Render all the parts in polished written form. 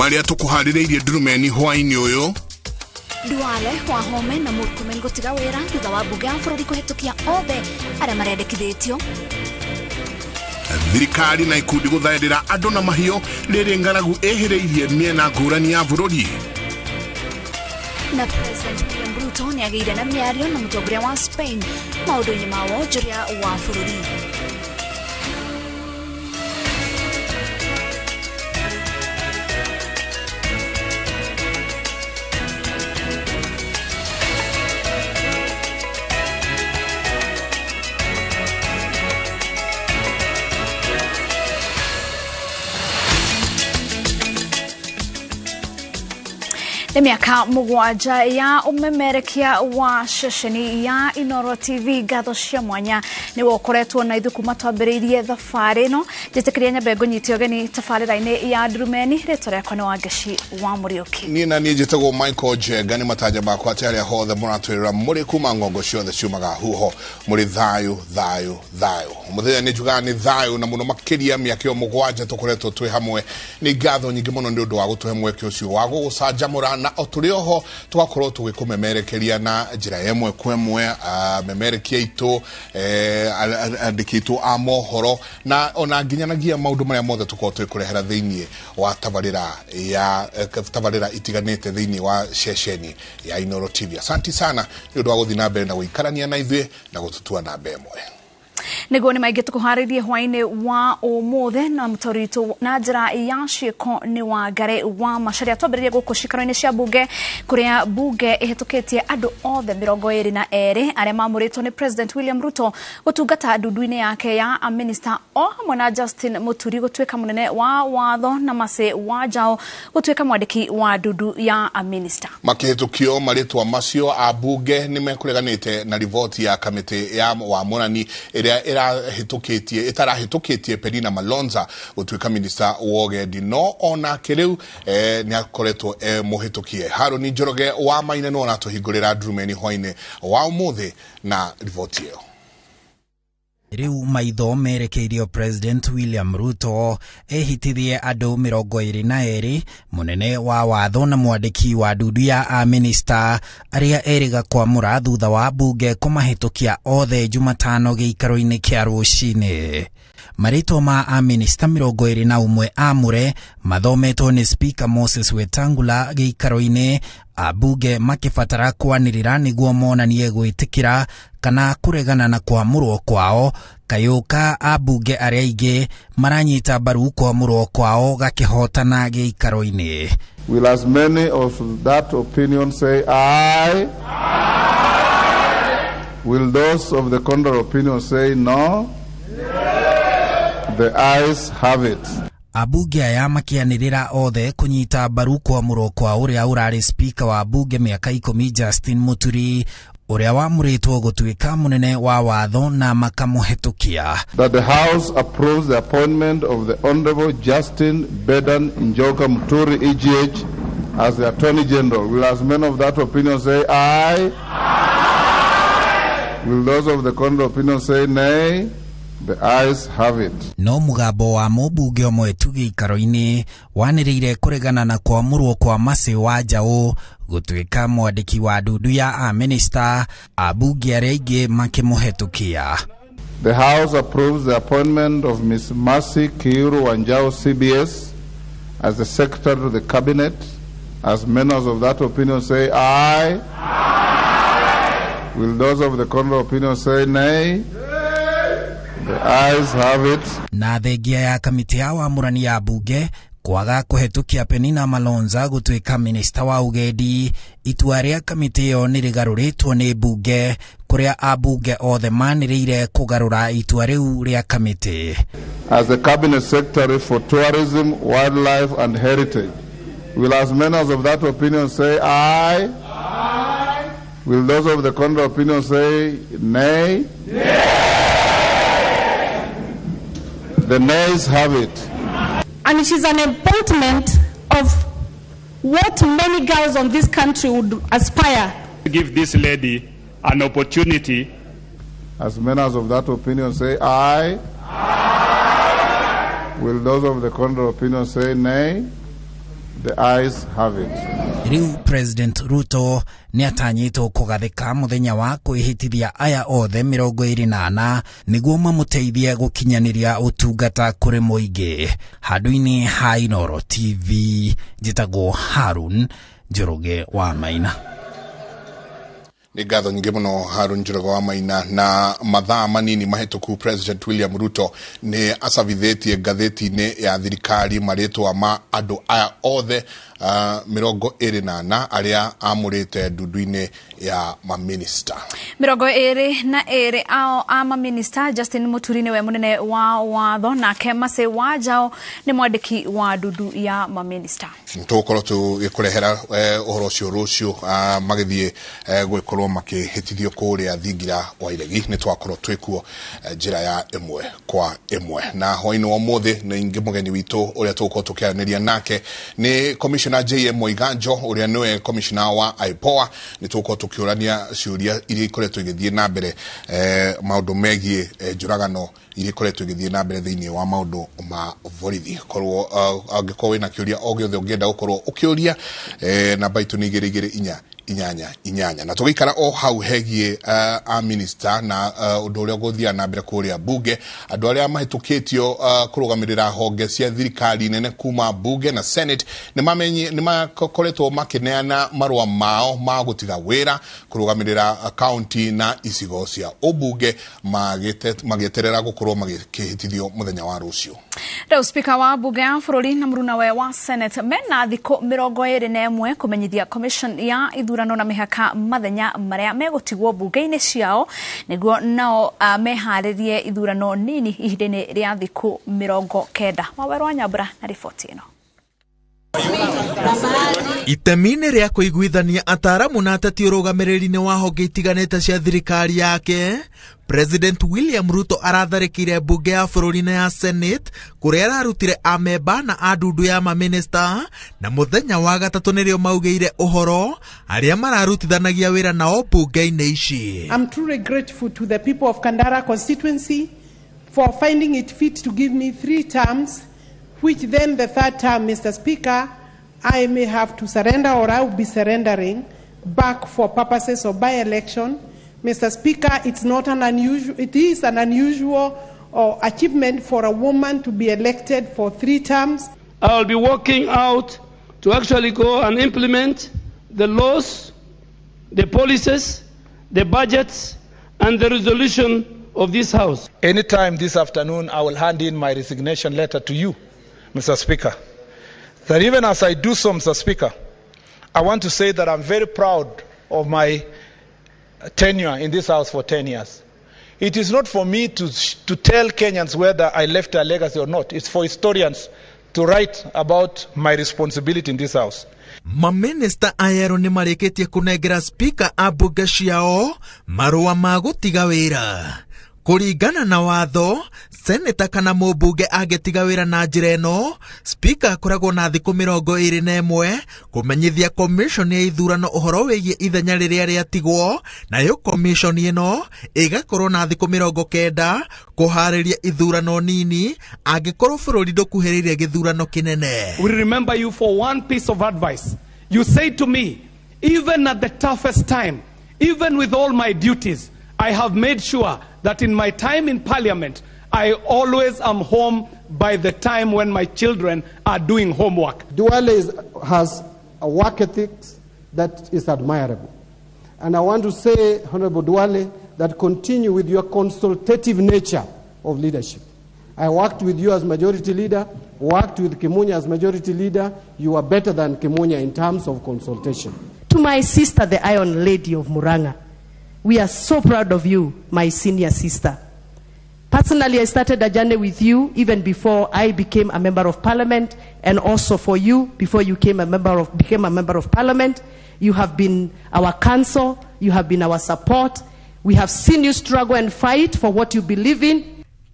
Marĩa tũkũharĩrĩirie ndurumeni hwainĩ ũyũ. Duale Wahome na Murkomen gũtiga wĩra thutha wa mbunge ya bũrũri kũhetũkia othe arĩa marendekithĩtio. Thirikari na ikundi gũthaĩrĩra andũ na mahiũ rĩrĩ ng'aragu ĩhĩrĩirie mĩena ngũrani ya bũrũri. Na President William Ruto nĩagĩire na mĩario na mũtongoria wa Spain maũndũ-inĩ ma wonjoria wa bũrũri. Nĩ mĩaka mũgwanja ya ũmemerekia wa ceceni ya Inooro TV. Ngatho cia mwanya nĩwe ũkoretwo na ithuĩ kuma twambĩrĩirie thabarĩ ĩno. Njĩtĩkĩria nyambe ngũnyite ũgeni tabarĩra-inĩ ya Ndurumeni. Rĩtwa rĩakwa nĩ Wangeci wa Mũriũki. Niĩ na niĩ njĩtagwo Michael Njenga. Nĩ matanya makwa atĩ arĩa hothe mũratwĩrĩra mũrĩ kuma ng'ongo ciothe ciumaga huho mũrĩ thayũ thayũ thayũ. Mũthenya nĩ njugaga nĩ thayũ na mũno makĩria mĩaka ĩyo mũgwanja tũkoretwo twĩ hamwe. Nĩ ngatho nyingĩ mũno nĩ ũndũ wa gũtũhe mweke ũcio wa gũgũcanjamũra na o tũrĩ oho tũgakorwo tũgĩkũmemerekeria na njĩra ya ĩmwe kwa ĩmwe, memerekia aitũ, andĩki aitũ a mohoro na ona nginyanagia maũndũ marĩa mothe tũkorwo tũgĩkũrehera thĩinĩ wa tabarĩra ya tabarĩra itiganĩte thĩinĩ wa ceceni ya Inooro TV. Asanti sana nĩ ũndũ wa gũthiĩ na mbere na gũikarania na ithuĩ na gũtũtua namba ĩmwe. Nĩguo nĩ maingĩ tũkũharĩrie hwainĩ wa ũmũthĩ na mũtaũri witũ na njĩra ya ciĩko nĩ Wangari wa Macharia. Twambĩrĩrie gũkũ cikaro-inĩ cia mbunge kũrĩa mbunge ĩhĩtũkĩtie andũ othe 22 arĩa mamũrĩtwo nĩ President William Ruto gũtungata ndundu-inĩ yake ya minista o hamwe na Justin Muturi gũtuĩka mũnene wa watho na Mercy Wanjao gũtuĩka mwandĩki wa ndundu ya minista. Makĩhĩtũkio marĩtwa macio ambunge nĩ mekũreganĩte na riboti ya kamĩtĩ ya wamũrani ĩrĩa ĩrahĩtũkĩtie ĩtarahĩtũkĩtie Penina Malonza gũtuĩka minista wa ũgendi, no onake rĩu nĩ akoretwo mũhĩtũkie. Harũni Njoroge wa Maina nĩwe ũratũhingũrĩra ndurumeni hwainĩ wa ũmũthĩ na riboti ĩyo. Rĩu maitho merekeirio President William Ruto ehitithie andũ 22 mũnene wa watho na mwandĩki wa ndundu ya aminista arĩa erĩga kwamũra thutha wa mbunge kũmahĩtũkia othe Jumatano gĩikaro-inĩ kĩa rũcinĩ. Marĩtwa ma aminista 21 amũre mathometwo nĩ Speaker Moses Wetangula gĩikaro-inĩ, ambunge makĩbatara kwanĩrĩra nĩguo monanie gwĩtĩkĩra kana kũregana na kwamũrwo kwao. Kayũka ambunge arĩa aingĩ maranyita mbaru kwamũrwo kwao gakĩhotana gĩikaro-inĩ. Will as many of that opinion say aye? Will those of the contrary opinion say no? The ayes have it. Ambunge aya makĩanĩrĩra othe kũnyita mbaru kwamũrwo kwa ũrĩa ũrarĩ speaker wa mbunge mĩaka 10 Justin Muturi ũrĩa wamũrĩtwo gũtuĩka mũnene wa watho na makamũhetũkia. That the House approves the appointment of the Honorable Justin Bedan Njoka Muturi EGH as the Attorney General. Will as many of that opinion say aye? Will those of the contrary opinion say nay? The ayes have it. No mũgambo wa mũmbunge ũmwe tu gĩikaro-inĩ wanĩrĩire kũregana na kwamũrwo kwa Mercy Wanjaũ gũtuĩka mwandĩki wa ndundu ya aminista, ambunge arĩa aingĩ makĩmũhetũkia. The House approves the appointment of Ms. Mercy Kiiru Wanjau CBS as the Secretary to the Cabinet. As members of that opinion say aye. Will those of the contrary opinion say nay? The ayes have it. Na thengia ya kamĩtĩ ya wamũrani ya mbunge kwaga kũhetũkia Penina Malonza gũtuĩka minista wa ũgendi, itua rĩa kamĩtĩ ĩyo nĩ rĩgarũrĩtwo nĩ mbunge kũrĩa ambunge othe manĩrĩire kũgarũra itua rĩu rĩa kamĩtĩ. As the Cabinet Secretary for Tourism, Wildlife and Heritage, will as many of that opinion say aye? Will those of the contrary opinion say nay? The nays have it. And it is an embodiment of what many girls on this country would aspire. Give this lady an opportunity. As many as of that opinion say aye. Will those of the contrary opinion say nay? The ayes have it. Rĩu President Ruto nĩ atanyĩtwo kũgathĩka mũthenya wa kwĩhĩtithia aya othe 24 nĩguo mamũteithie gũkinyanĩria ũtungata kũrĩ mũingĩ. Handũ-inĩ ha Inooro TV, njĩtagwo Harun Njoroge wa Maina. Nĩ ngatho nyingĩ mũno Harun Njoroge wa Maina. Na mathaa manini mahĩtũku President William Ruto nĩ acabithĩtie ngathĩti-inĩ ya thirikari marĩtwa ma andũ aya othe 24 arĩa amũrĩte ndundu-inĩ ya maminista. 22 ao a maminista. Justin Muturi nĩwe mũnene wa watho, nake Mase Wanjao nĩ mwandĩki wa ndundu ya maminista. Tũgũkorwo tũgĩkũrehera ũhoro ũcio rũciũ magĩthiĩ gũgĩkorwo makĩhĩtithio kũrĩa thingira wa iregi. Nĩ twakorwo twĩkuo njĩra ya ĩmwe kwa ĩmwe. Na hwainĩ wa ũmũthĩ nĩ ingĩ mũgeni witũ ũrĩa tũgũkorwo tũkĩaranĩria nake nĩ Commissioner J.M. Moiganjo ũrĩa nĩwe Commissioner wa IPOA. Nĩ tũgũkorwo tũkĩũrania ciũria iria ikoretwo igĩthiĩ na mbere maũndũ megiĩ njũragano iria ikoretwo igĩthiĩ na mbere thĩinĩ wa maũndũ ma borithi. Korwo angĩkorwo wĩna kĩũria o gĩothe ũngĩenda gũkorwo ũkĩũria, namba itũ nĩ 2 2 4 8 8. Na tũgĩikara o hau hegiĩ a minister na ũndũ ũrĩa ũgũthiaga na mbere kũrĩa bunge, andũ arĩa mahĩtũkĩtio kũrũgamĩrĩra honge cia thirikari nene kuma bunge na Senate nĩ makoretwo makĩneana marũa mao ma gũtiga wĩra kũrũgamĩrĩra county na icigo cia ũmbunge magĩeterera gũkorwo magĩkĩhĩtithio mũthenya wa rũciũ. Rĩu Speaker wa bunge ya bũrũri na mũrunawe wa Senate mena thikũ 21 kũmenyithia commission ya ithurano na mĩhaka mathenya marĩa megũtigwo bunge-inĩ ciao nĩguo nao meharĩrie ithurano nini ihinda-inĩ rĩa thikũ 90. Wawerũ wa Nyambura na riboti ĩno. Itemi-inĩ rĩa kũiguithania ataaramu na ateti ũrũgamĩrĩri-inĩ wa honge itiganĩte cia thirikari yake, President William Ruto aratharĩkĩire bunge ya bũrũri na ya Senate kũrĩa ararutire amemba na andundu ya maminista, na mũthenya wa gatatũ nĩrĩo maugĩire ũhoro arĩa mararutithanagia wĩra nao bunge-inĩ ici. I'm truly grateful to the people of Kandara constituency for finding it fit to give me 3 terms, which then the 3rd term, Mr. Speaker, I may have to surrender, or I will be surrendering back for purposes of by-election. Mr. Speaker, it's not an unusual, it is an unusual achievement for a woman to be elected for 3 terms. I will be working out to actually go and implement the laws, the policies, the budgets, and the resolution of this House. Anytime this afternoon, I will hand in my resignation letter to you, Mr. Speaker. That even as I do so, Mr. Speaker, I want to say that I'm very proud of my tenure in this House for 10 years. It is not for me to tell Kenyans whether I left a legacy or not. It's for historians to write about my responsibility in this House. Maminista ayero nĩ marĩkĩtie kũnengera Speaker a bunge ciao marũa ma gũtiga wĩra. Kũringana na watho, seneta kana mũmbunge angĩtiga wĩra na njĩra ĩno, Speaker akoragwo na thikũ 21 kũmenyithia commission ya ithurano ũhoro wĩgiĩ ithenya rĩrĩa rĩatigwo, nayo commission ĩno ĩgakorwo na thikũ 90 kũharĩria ithurano nini angĩkorwo bũrũri ndũkuhĩrĩirie gĩthurano kĩnene. We remember you for one piece of advice. You say to me, even at the toughest time, even with all my duties, I have made sure that in my time in Parliament, I always am home by the time when my children are doing homework. Duale has a work ethic that is admirable. And I want to say, Honorable Duale, that continue with your consultative nature of leadership. I worked with you as majority leader, worked with Kimunya as majority leader. You are better than Kimunya in terms of consultation. To my sister, the Iron Lady of Murang'a, we are so proud of you, my senior sister. Personally, I started a journey with you even before I became a member of parliament, and also for you before you became a member of parliament. You have been our counsel, you have been our support. We have seen you struggle and fight for what you believe in.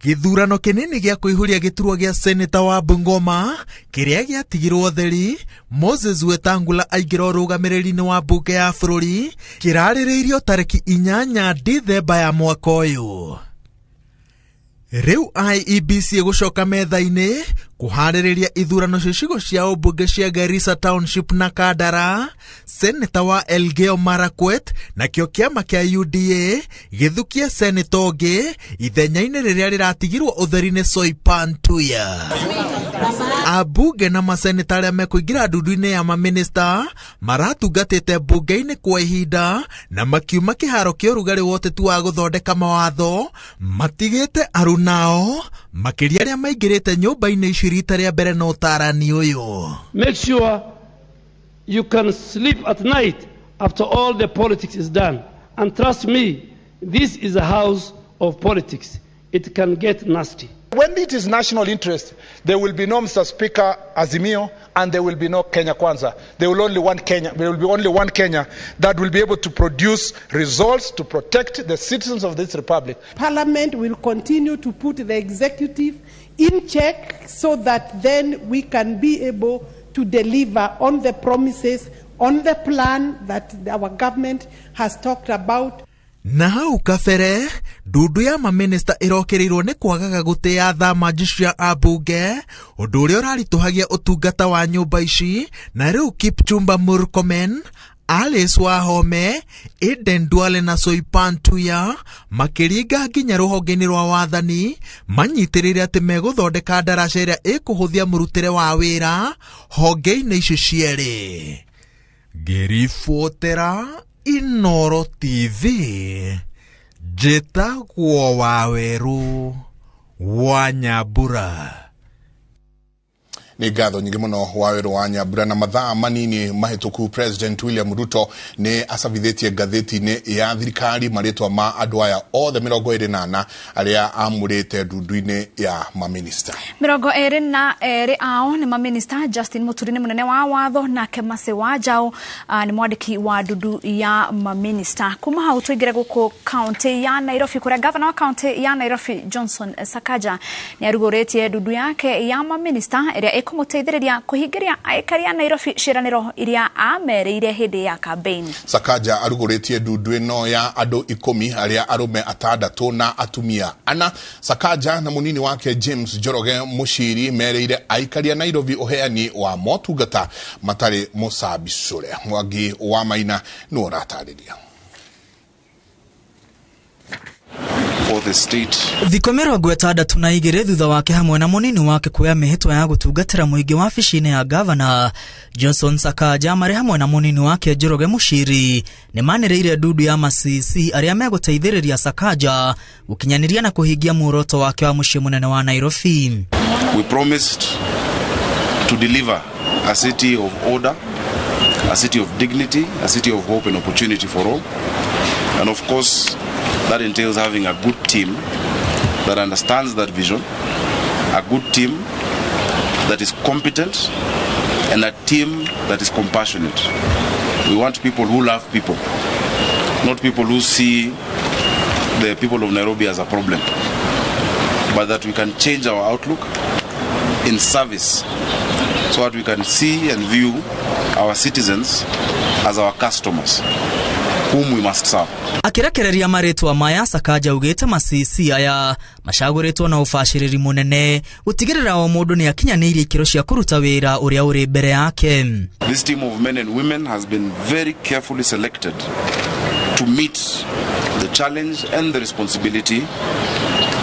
Gĩthurano kĩnini gĩa kũihũria gĩturwa gĩa seneta wa Bungoma kĩrĩa gĩatigirwo theri Moses Wetangula aingĩra ũrũgamĩrĩri-inĩ wa mbunge ya bũrũri kĩrarĩrĩirio tarĩki 8 Dithemba ya mwaka ũyũ. Rĩu IEBC ĩgũcoka metha-inĩ kũharĩrĩria ithurano cia icigo cia ũmbunge cia Garissa Township na Kandara. Seneta wa Elgeyo Marakwet nakĩo kĩama kĩa UDA gĩthukie seneta ũngĩ ithenya-inĩ rĩrĩa rĩratigirwo ũtheri nĩ Soipan Tuya. Ambunge na maseneta arĩa mekũingĩra ndundu-inĩ ya maminista maratungatĩte mbunge-inĩ kwa ihinda na makiuma kĩharo kĩa ũrugarĩ wa ũteti wa gũthondeka mawatho matigĩte arunao makĩria arĩa maingĩrĩte nyũmba-inĩ ici rita rĩa mbere na ũtarani ũyũ. Make sure you can sleep at night after all the politics is done. And trust me, this is a house of politics. It can get nasty. When it is national interest, there will be no Mr. Speaker Azimio and there will be no Kenya Kwanza. There will only one Kenya. There will be only one Kenya that will be able to produce results to protect the citizens of this republic. Parliament will continue to put the executive in check so that then we can be able to deliver on the promises, on the plan that our government has talked about. Na hau kabere ndundu ya maminista ĩrokĩrĩirwo nĩ kwagaga gũtĩa thama cia ambunge ũndũ ũrĩa ũraritũhagia ũtungata wa nyũmba ici. Na rĩu Kipchumba Murkomen, Alice Wahome, Aden Duale na Soipan Tuya makĩringa nginya rũhonge-inĩ rwa wathani manyitĩrĩire atĩ megũthondeka ndaraca ĩrĩa ĩkũhũthia mũrutĩre wa wĩra honge-inĩ ici cierĩ. Ngĩribotera Inoro TV, njĩtagwo Wawerũ wa Nyambura. Nĩ ngatho nyingĩ mũno Wawerũ wa Nyambura. Na mathaa manini mahĩtũku President William Ruto nĩ acabithĩtie ngathĩti-inĩ ya thirikari marĩtwa ma andũ aya othe 24 arĩa amũrĩte ndundu-inĩ ya maminista. 22 ao nĩ maminista. Justin Muturi nĩ mũnene wa watho, nake Mercy Wanjaũ nĩ mwandĩki wa ndundu ya maminista. Kuma hau tũingĩre gũkũ kaunti ya Nairobi kũrĩa gavana wa kaunti ya Nairobi Johnson Sakaja nĩ arugũrĩtie ndundu yake ya maminista ĩrĩa ĩkũmũteithĩrĩria kũhingĩria aikari a Nairobi ciĩranĩro iria amerĩire hĩndĩ ya campaign. Sakaja arugũrĩtie ndundu ĩno ya andũ 10 arĩa arũme 6 na atumia 4. Sakaja na mũnini wake James Njoroge Mũciri merĩire aikari a Nairobi ũheani wa motungata matarĩ mũcabicũre. Mwangi wa Maina nĩwe ũratarĩria. Thikũ 62 thutha wake hamwe na mũnini wake kuoya mĩhĩtwa ya gũtungatĩra mũingĩ wabici-inĩ ya gavana Johnson Sakaja marĩ hamwe na mũnini wake Njoroge Mũciri nĩ manĩrĩire ndundu ya ma-CC arĩa megũteithĩrĩria Sakaja gũkinyanĩria na kũhingia muoroto wake wa mũciĩ mũnene wa Nairobi. We promised to deliver a city of order, a city of dignity, a city of hope and opportunity for all. And of course, that entails having a good team that understands that vision, a good team that is competent, and a team that is compassionate. We want people who love people, not people who see the people of Nairobi as a problem, but that we can change our outlook in service so that we can see and view our citizens as our customers whom we must serve. Akirekereria marĩtwa maya Sakaja augĩte ma-CC aya macagũrĩtwo na ũbacĩrĩri mũnene gũtigĩrĩra o mũndũ nĩ akinyanĩirie ikĩro cia kũruta wĩra ũrĩa ũrĩ mbere yake. This team of men and women has been very carefully selected to meet the challenge and the responsibility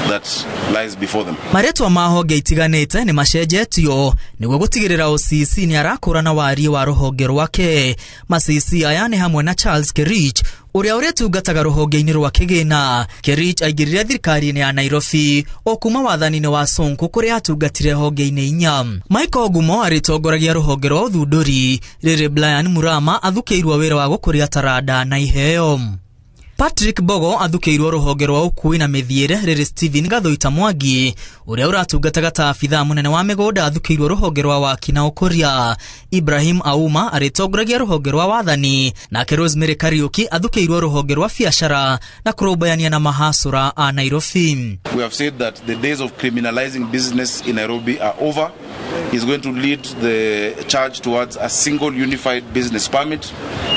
that lies before them. Marĩtwa ma honge itiganĩte nĩ macenjetio nĩguo gũtigĩrĩra OCC nĩ arakũrana wariĩ wa rũhonge rwake. Ma-CC aya nĩ hamwe na Charles Kerich ũrĩa ũrĩtungataga rũhonge-inĩ rwa Kĩgĩna. Kerich aingĩrire thirikari-inĩ ya Nairobi o kuma wathani-inĩ wa Sonko kũrĩa atungatire honge-inĩ 4. Michael Gumo arĩtongoragia rũhonge rwa ũthundũri, rĩrĩ Brian Murama athukĩirwo wĩra wa gũkũria taranda na iheo. Patrick Bogo athukĩirwo rũhonge rwa ũkui na mĩthiĩre, rĩrĩ Steven Gathuita Mwangi ũrĩa ũratungataga ta abithaa mũnene wa mĩgũnda athukĩirwo rũhonge rwa waki na ũkũria. Ibrahim Auma arĩtongoragia rũhonge rwa wathani, nake Rosemary Kariuki athukĩirwo rũhonge rwa biacara na kũrũmbũyania na mahacũra a Nairobi. We have said that the days of criminalizing business in Nairobi are over. He's going to lead the charge towards a single unified business permit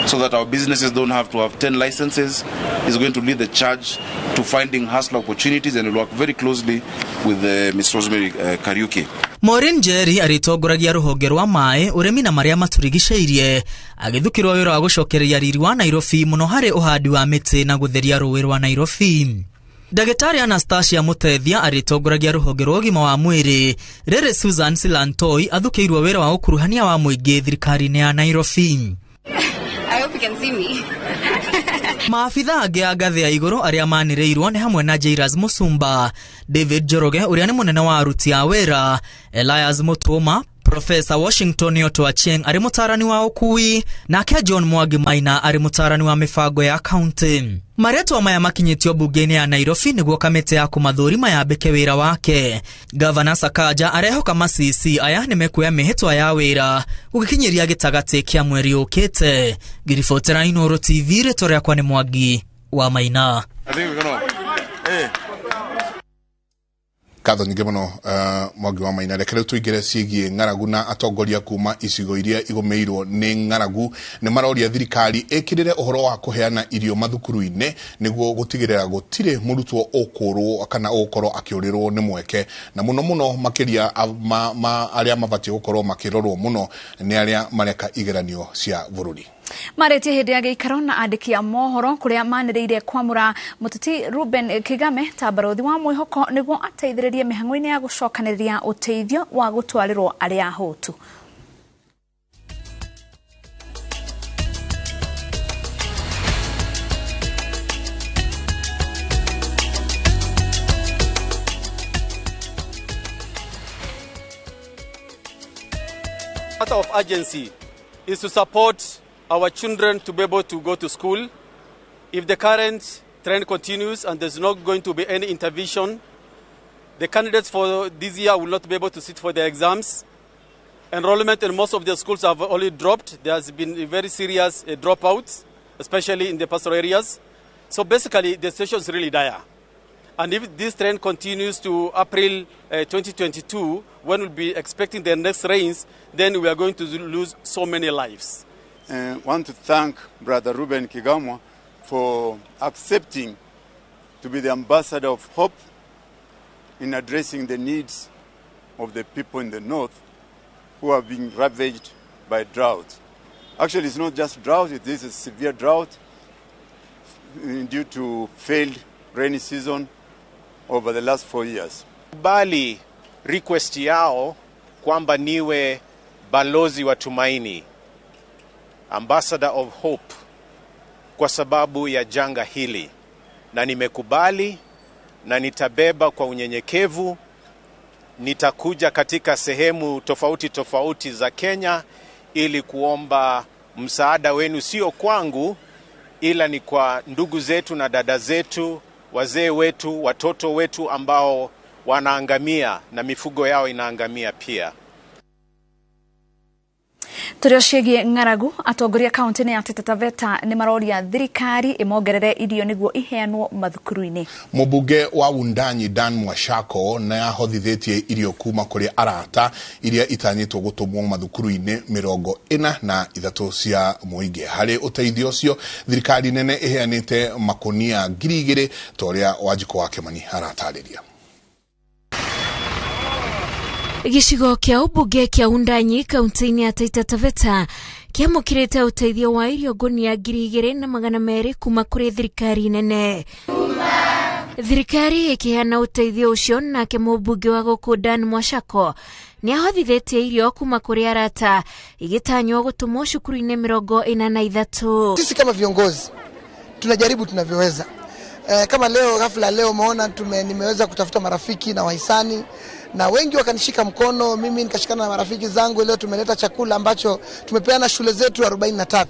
so that our businesses don't have to have 10 licenses. He's going to lead the charge to finding hustler opportunities and will work very closely with Ms. Rosemary Kariuki. Maureen Njeri arĩtongoragia rũhonge rwa maĩ, ũrĩmi na marĩa matũrigicĩirie, agĩthukĩrwo wĩra wa gũcokereria riri wa Nairobi mũno harĩ ũhandi wa mĩtĩ na gũtheria rũĩ rwa Nairobi. Ndagĩtarĩ Anastasia Mũtethia arĩtongoragia rũhonge rwa ũgima wa mwĩrĩ. Rĩrĩ Susan Silantoi athukĩirwo wĩra wa ũkuruhania wa mũingĩ thirikari-inĩ ya Nairobi. I hope you can see me. Maabitha angĩ a ngathĩ ya igũrũ arĩa manĩrĩirwo nĩ hamwe na Jairus Musumba, David Njoroge ũrĩa nĩ mũnene wa aruti a wĩra, Elias Mutuma, Professor Washington Otto Achieng arĩ mũtaarani wa ũkui, nake John Mwangi Maina arĩ mũtaarani wa mĩbango ya kaunti. Marĩtwa maya makinyĩtio mbunge-inĩ ya Nairobi nĩguo kamĩtĩ ya kũmathũrima yambĩke wĩra wake. Gavana Sakaja arehoka ma-CC aya nĩmekuoya mĩhĩtwa ya wĩra gũgĩkinyĩria gĩtagatĩ kĩa mweri ũkĩte. Ngĩribotera Inooro TV, rĩtwa rĩakwa nĩ Mwangi wa Maina. Ngatho nyingĩ mũno Mwangi wa Maina. Reke rĩu tũingĩre ciĩgiĩ ng'aragu na atongoria kuma icigo iria igũmĩirwo nĩ ng'aragu nĩ maroria thirikari ĩkĩrĩre ũhoro wa kũheana irio mathukuru-inĩ nĩguo gũtigĩrĩra gũtirĩ mũrutwo ũkũrwo kana ũgũkorwo akĩũrĩrwo nĩ mweke, na mũno mũno makĩria arĩa mabatiĩ gũkorwo makĩrorwo mũno nĩ arĩa mareka igeranio cia bũrũri. Marĩtie hĩndĩ ya gĩikaro na andĩki a mohoro kũrĩa manĩrĩire kwamũra mũteti Ruben Kigame ta barothi wa mwĩhoko nĩguo ateithĩrĩrie mĩhang'o-inĩ ya gũcokanĩrĩria ũteithio wa gũtwarĩrwo arĩa ahũtu. Matter of urgency is to support our children to be able to go to school. If the current trend continues and there's not going to be any intervention, the candidates for this year will not be able to sit for their exams. Enrollment in most of the schools have already dropped. There has been a very serious dropouts, especially in the pastoral areas. So basically, the situation is really dire. And if this trend continues to April 2022, when we'll be expecting the next rains, then we are going to lose so many lives. I want to thank Brother Ruben Kigamwa for accepting to be the ambassador of hope in addressing the needs of the people in the north who have been ravaged by drought. Actually, it's not just drought, it is a severe drought due to failed rainy season over the last 4 years. Bali request yao kwamba niwe balozi wa tumaini, ambassador of hope, kwa sababu ya janga hili, na nimekubali na nitabeba kwa unyenyekevu. Nitakuja katika sehemu tofauti tofauti za Kenya ili kuomba msaada wenu, sio kwangu ila ni kwa ndugu zetu na dada zetu, wazee wetu, watoto wetu ambao wanaangamia na mifugo yao inaangamia pia. Tũrĩ ciĩgiĩ ng'aragu, atongoria kaunti-inĩ ya Taita Taveta nĩ maroria thirikari ĩmongerere irio nĩguo iheanwo mathukuru-inĩ. Mũmbunge wa Wundanyi Dan Mwashako nĩ ahothithĩtie irio kuma kũrĩ arata iria itanyĩtwo gũtũmwo mathukuru-inĩ 43 cia mũingĩ. Harĩ ũteithio ũcio, thirikari nene ĩheanĩte makonia 2,000 ta ũrĩa Wanjikũ wa Kĩmani aratarĩria. Gĩcigo kĩa ũmbunge kĩa Wundanyi kaunti-inĩ ya Taita Taveta kĩamũkĩrĩte ũteithio wa irio ngũnia 2,200 kuma kũrĩ thirikari nene. Thirikari ĩkĩheana ũteithio ũcio, nake mũmbunge wa gũkũ Dan Mwashako nĩ ahothithĩtie irio kuma kũrĩ arata igĩtanywo gũtũmwo cukuru-inĩ 43. Sisi kama viongozi tunajaribu tunavyoweza. Kama leo ghafla leo umeona nimeweza kutafuta marafiki na wahisani na wengi wakanishika mkono, mimi nikashikana na marafiki zangu. Leo tumeleta chakula ambacho tumepeana shule zetu 43,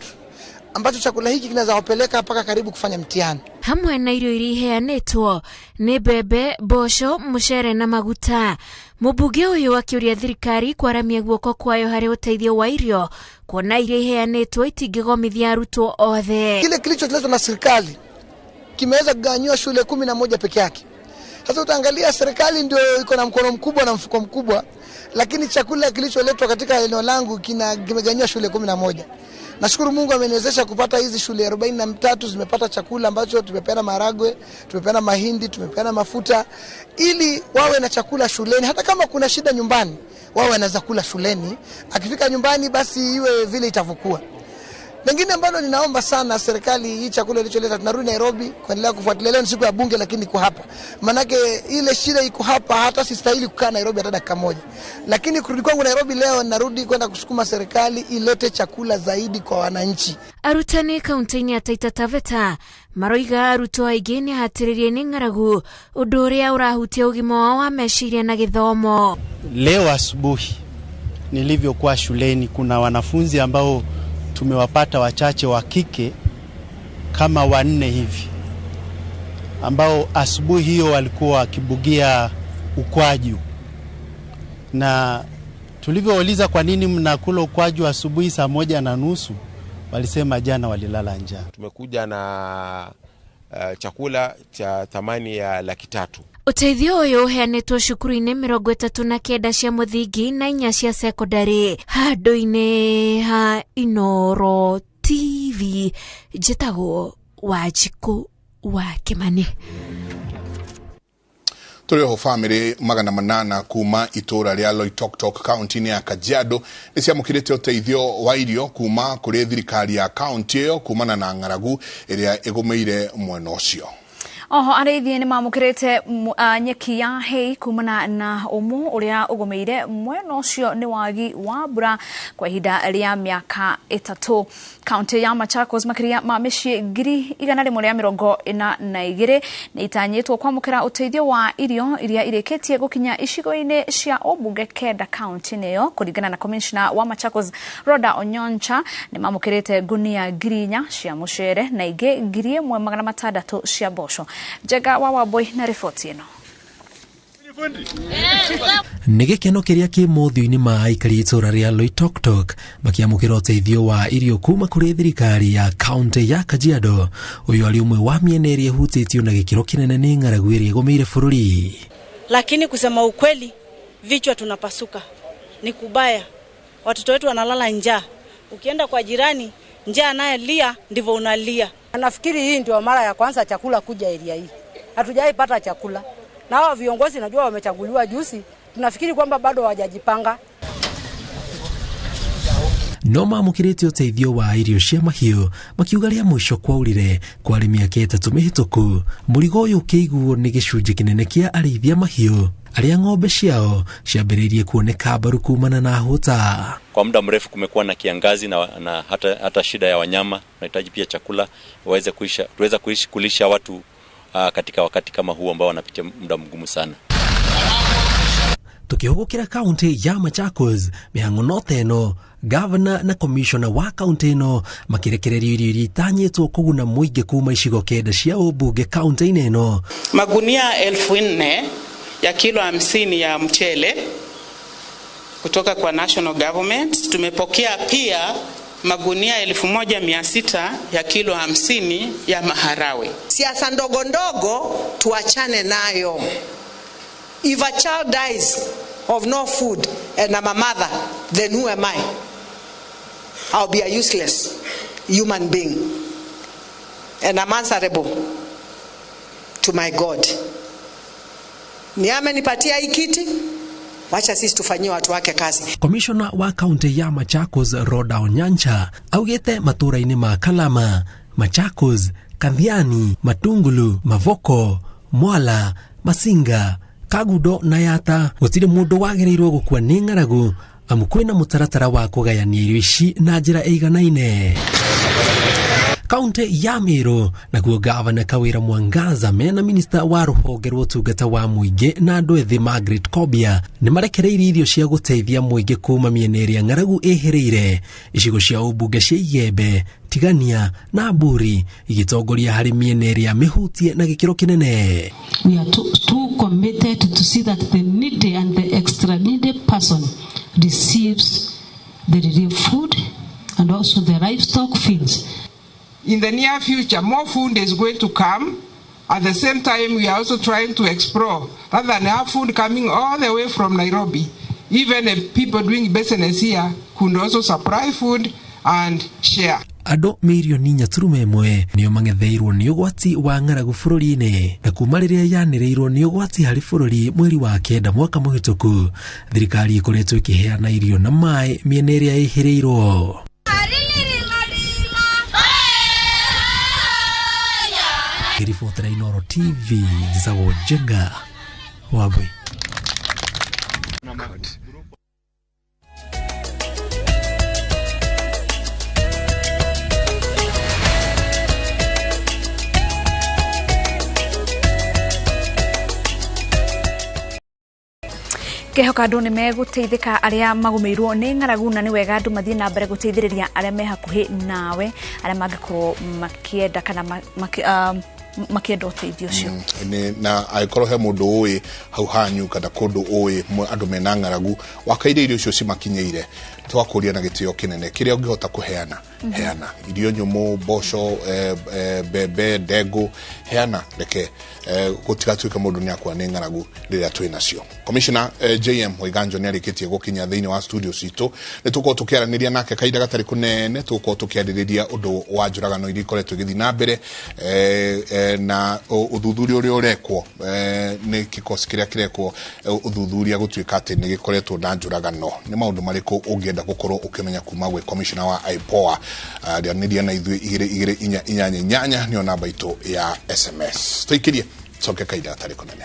ambacho chakula hiki kinaweza wapeleka mpaka karibu kufanya mtihani. Hamwe na irio iria iheanĩtwo nĩ mbembe, mboco, mũcere na maguta. Mũmbunge ũyũ akĩũria thirikari kwaramia guoko kwayo harĩ ũteithio wa irio, kuona iria iheanĩtwo itingĩgomithia arutwo othe. Kile kilicholetwa na serikali kimeweza kugawanyiwa shule 11 peke yake. Sasa utaangalia serikali ndio iko na mkono mkubwa na mfuko mkubwa, Lakini chakula kilicholetwa katika eneo langu kimegawanywa shule 11. Nashukuru Mungu ameniwezesha kupata hizi shule 43 zimepata chakula ambacho tumepeana maharagwe, tumepeana mahindi, tumepeana mafuta ili wawe na chakula shuleni. Hata kama kuna shida nyumbani, wawe wanaweza kula shuleni. Akifika nyumbani basi iwe vile itavukua. Lengine ambalo ninaomba sana serikali, hii chakula ilicholeta, tunarudi Nairobi kuendelea kufuatilia. Leo ni siku ya bunge lakini iko hapa. Manake ile shida iko hapa, hata sistahili kukaa Nairobi hata dakika moja. Lakini kurudi kwangu Nairobi leo, narudi kwenda kusukuma serikali ilete chakula zaidi kwa wananchi. Arutani kaunti-inĩ ya Taita Taveta maroiga arutwo aingĩ nĩ ahatĩrĩrie nĩ ng'aragu, ũndũ ũrĩa ũrahutia ũgima wao wa meciria na gĩthomo. Leo asubuhi nilivyokuwa shuleni, kuna wanafunzi ambao tumewapata wachache wa kike kama 4 hivi, ambao asubuhi hiyo walikuwa wakibugia ukwaju. Na tulivyouliza kwa nini mnakula ukwaju asubuhi saa 1:30, walisema jana walilala njaa. Tumekuja na chakula cha thamani ya 300,000. Ũteithio ũyũ ũheanĩtwo cukuru-inĩ 39 cia mũthingi na 4 cia sekondari handũ-inĩ ha Inoro TV. Njĩtagwo Wanjikũ wa Kĩmani. Tũrĩ oho bamĩrĩ 800 kuma itũra rĩa Loitoktok kaunti-inĩ ya Kajiado nĩ ciamũkĩrĩte ũteithio wa irio kuma kũrĩ thirikari ya kaunti ĩyo kumana na ng'aragu ĩrĩa ĩgũmĩire mwena ũcio. Oho arĩithi nĩ mamũkĩrĩte nyeki ya hay kumana na ũmũ ũrĩa ũgũmĩire mwena ũcio nĩ wagi wa mbura kwa ihinda rĩa mĩaka 3. Kaunti ya Machakos makĩria ma mĩciĩ 142 nĩ itanyĩtwo kwamũkĩra ũteithio wa irio iria irĩkĩtie gũkinya icigo-inĩ cia ũmbunge 9 kaunti-inĩ ĩyo. Kũringana na commissioner wa Machakos Rhoda Onyoncha, nĩ mamũkĩrĩte ngunia 4,000 cia mũcere na ingĩ 1,600 cia mboco. Njega wa Wambui na riboti ĩno. Nĩ gĩkeno kĩrĩa kĩ mothiũ-inĩ ma aikari itũra rĩa Loitoktok makĩamũkĩra ũteithio wa irio kuma kũrĩ thirikari ya kaunti ya Kajiado. Ũyũ arĩ ũmwe wa mĩena ĩrĩa ĩhutĩtio na gĩkĩro kĩnene nĩ ng'aragu ĩrĩa ĩgũmĩire bũrũri. Lakini kusema ukweli, vichwa tunapasuka, ni kubaya. Watoto wetu wanalala njaa. Ukienda kwa jirani, njaa anayelia ndivyo unalia. Nafikiri hii ndio mara ya kwanza chakula kuja area hii. Hatujaipata chakula. Na hao viongozi najua wamechaguliwa juzi, tunafikiri kwamba bado hawajajipanga. No mamũkĩrĩte ũteithio wa irio cia mahiũ makiuga rĩa mũico kwaurire kwarĩ mĩaka 3 mĩhĩtũku. Mũrigo ũyũ ũkĩiguo nĩ gĩcunjĩ kĩnene kĩa arĩithia mahiũ arĩa ng'ombe ciao ciambĩrĩirie kuoneka mbaru kumana na hũta. Kwa muda mrefu kumekuwa na kiangazi na hata shida ya wanyama, tunahitaji pia chakula waweze kuisha, tuweza kuishi kulisha watu katika wakati kama huu ambao wanapitia muda mgumu sana. Tukihugukira kaunti ya Machakos mĩhang'o no teno gavana na commissioner wa kaunti ĩno makirekererio irio iria itanyĩtwo kũguna mũingĩ kuma icigo 9 cia ũmbunge kaunti-inĩ ĩno. Magunia 4,000 ya kilo 50 ya mchele kutoka kwa national government. Tumepokea pia magunia 1,600 ya kilo 50 ya maharawe. Siasa ndogo ndogo tuachane nayo. If a child dies of no food and I'm a mother, then who am I? I'll be a useless human being. And I'm answerable to my God. Ni amenipatia hii kiti, wacha sisi tufanyie watu wake kazi. Commissioner wa kaunti ya Machakos Rhoda Onyancha augite matũra-inĩ ma Kalama, Machakos, Kathiani, Matungulu, Mavoko, Mwala, Masinga, Kagudo na Yata gũtirĩ mũndũ wagĩrĩirwo gũkua nĩ ng'aragu amu kwĩna mũtaratara wa kũgayania irio ici na njĩra ĩiganaine. Kaunti ya Meru naguo gavana Kawira Mwangaza mena minista wa rũhonge rwa ũtungata wa mũingĩ na andũ ethĩ Margaret Kobia nĩ marekereirie irio cia gũteithia mũingĩ kuma mĩena ĩrĩa ng'aragu ĩhĩrĩire. Icigo cia ũmbunge cia Igembe, Tigania na Mburi igĩtongoria harĩ mĩena ĩrĩa mĩhutie na gĩkĩro kĩnene. We are too committed to see that the needy and the extra needy person receives the relief food and also the livestock feeds. In the near future, more food is going to come. At the same time, we are also trying to explore, rather than have food coming all the way from Nairobi, Even the people doing business here could also supply food and share. Andũ mirioni 4.1 nĩo mang'etheirwo nĩ ũgwati wa ng'aragu bũrũri-inĩ, na kuma rĩrĩa yanĩrĩirwo nĩ ũgwati harĩ bũrũri mweri wa 9 mwaka mũhĩtũku, thirikari ĩkoretwo ĩkĩheana irio na maĩ mĩena ĩrĩa ĩhĩrĩirwo. Ribotera Inooro TV, njĩtagwo Njenga Wambui. Ngehoka andũ nĩ megũteithĩka arĩa magũmĩirwo nĩ ng'aragu, na nĩ wega andũ mathiĩ na mbere gũteithĩrĩria arĩa me hakuhĩ nawe, arĩa mangĩkorwo makĩenda kana makĩenda ũteithio ũcio. Na angĩkorwo he mũndũ ũĩ hau hanyu kana kũndũ ũĩ andũ mena ng'aragu wakaire irio icio cimakinyĩire, twakũria na gĩtĩo kĩnene kĩrĩa ũngĩhota kũheana, heana irio nyũmũ, mboco, mbembe, ndengũ, heana, reke gũtigatuĩke mũndũ nĩ akua nĩ ng'aragu rĩrĩa twĩ nacio. Commissioner JM Waiganjo nĩ arĩkĩtie gũkinya thĩinĩ wa studio citũ, nĩ tũkorwo tũkĩaranĩria nake kahinda gatarĩ kũnene, tũgũkorwo tũkĩarĩrĩria ũndũ wa njũragano iria ikoretwo igĩthiĩ na mbere, na ũthuthuria ũrĩa ũrekwo nĩ kĩkosi kĩrĩa kĩrekwo ũthuthuria gũtuĩka atĩ nĩ gĩkoretwo na njũragano. Nĩ maũndũ marĩkũ ũngĩenda gũkorwo ũkĩmenya kuma gwĩ Commissioner wa IPOA? Aranĩria na ithuĩ 2 2 4 8 8 nĩyo namba itũ ya SMS. Tũikĩrie coke kahinda gatarĩ kũnene.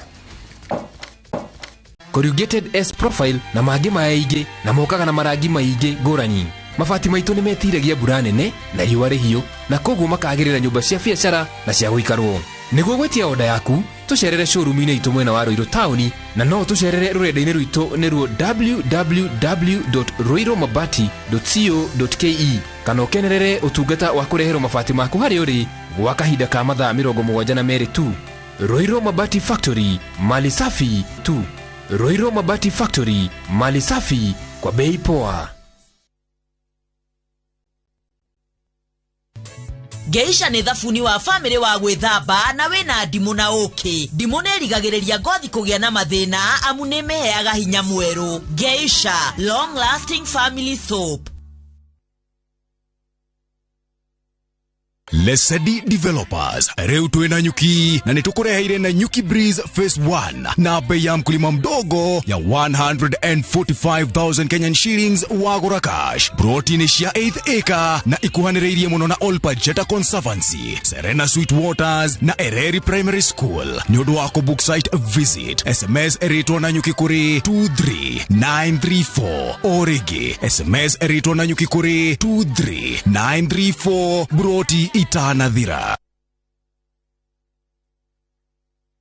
Corrugated S profile na mangĩ maingĩ na mokaga na marangi maingĩ ngũrani. Mabati maitũ nĩ metiragia mbura nene na riũa rĩhiũ, na koguo makagĩrĩra nyũmba cia biacara na cia gũikarwo. Nĩguo gwĩtia oda yaku, tũcerere showroom-inĩ itũ mwena wa Ruiru taũni, na no tũcerere rũrenda-inĩ rwitũ nĩruo www.ruirumabati.co.ke, kana ũkenerere ũtungata wa kũreherwo mabati maku harĩa ũrĩ gwa kahinda ka mathaa 72 tu. Ruiru Mabati Factory, mali safi tu. Ruiru Mabati Factory, mali safi kwa bei poa. Geisha nĩ thabuni wa family wa gwĩthamba na wĩna ndimũ na ũkĩ. Ndimũ nĩ ĩrigagĩrĩria ngothi kũgĩa na mathĩna amu nĩ ĩmĩheaga hinya mwerũ. Geisha long lasting family soap. Lesedi Developers rĩu twĩna nyuki na nĩtũkũreheire na Nyuki Breeze Phase 1 na bei ya mkulima mdogo ya 145,000 Kenyan shillings wagũra cash. Broti nĩ cia 8 acre na ikuhanĩrĩirie mũno na Olpajeta Conservancy, Serena Sweet Waters na Ereri Primary School. Nĩ ũndũ wa kũbook site visit, SMS ĩrĩtwo na nyuki kũrĩ 23934 o rĩngĩ SMS ĩrĩtwo na nyuki kũrĩ 23934 broti itanathira.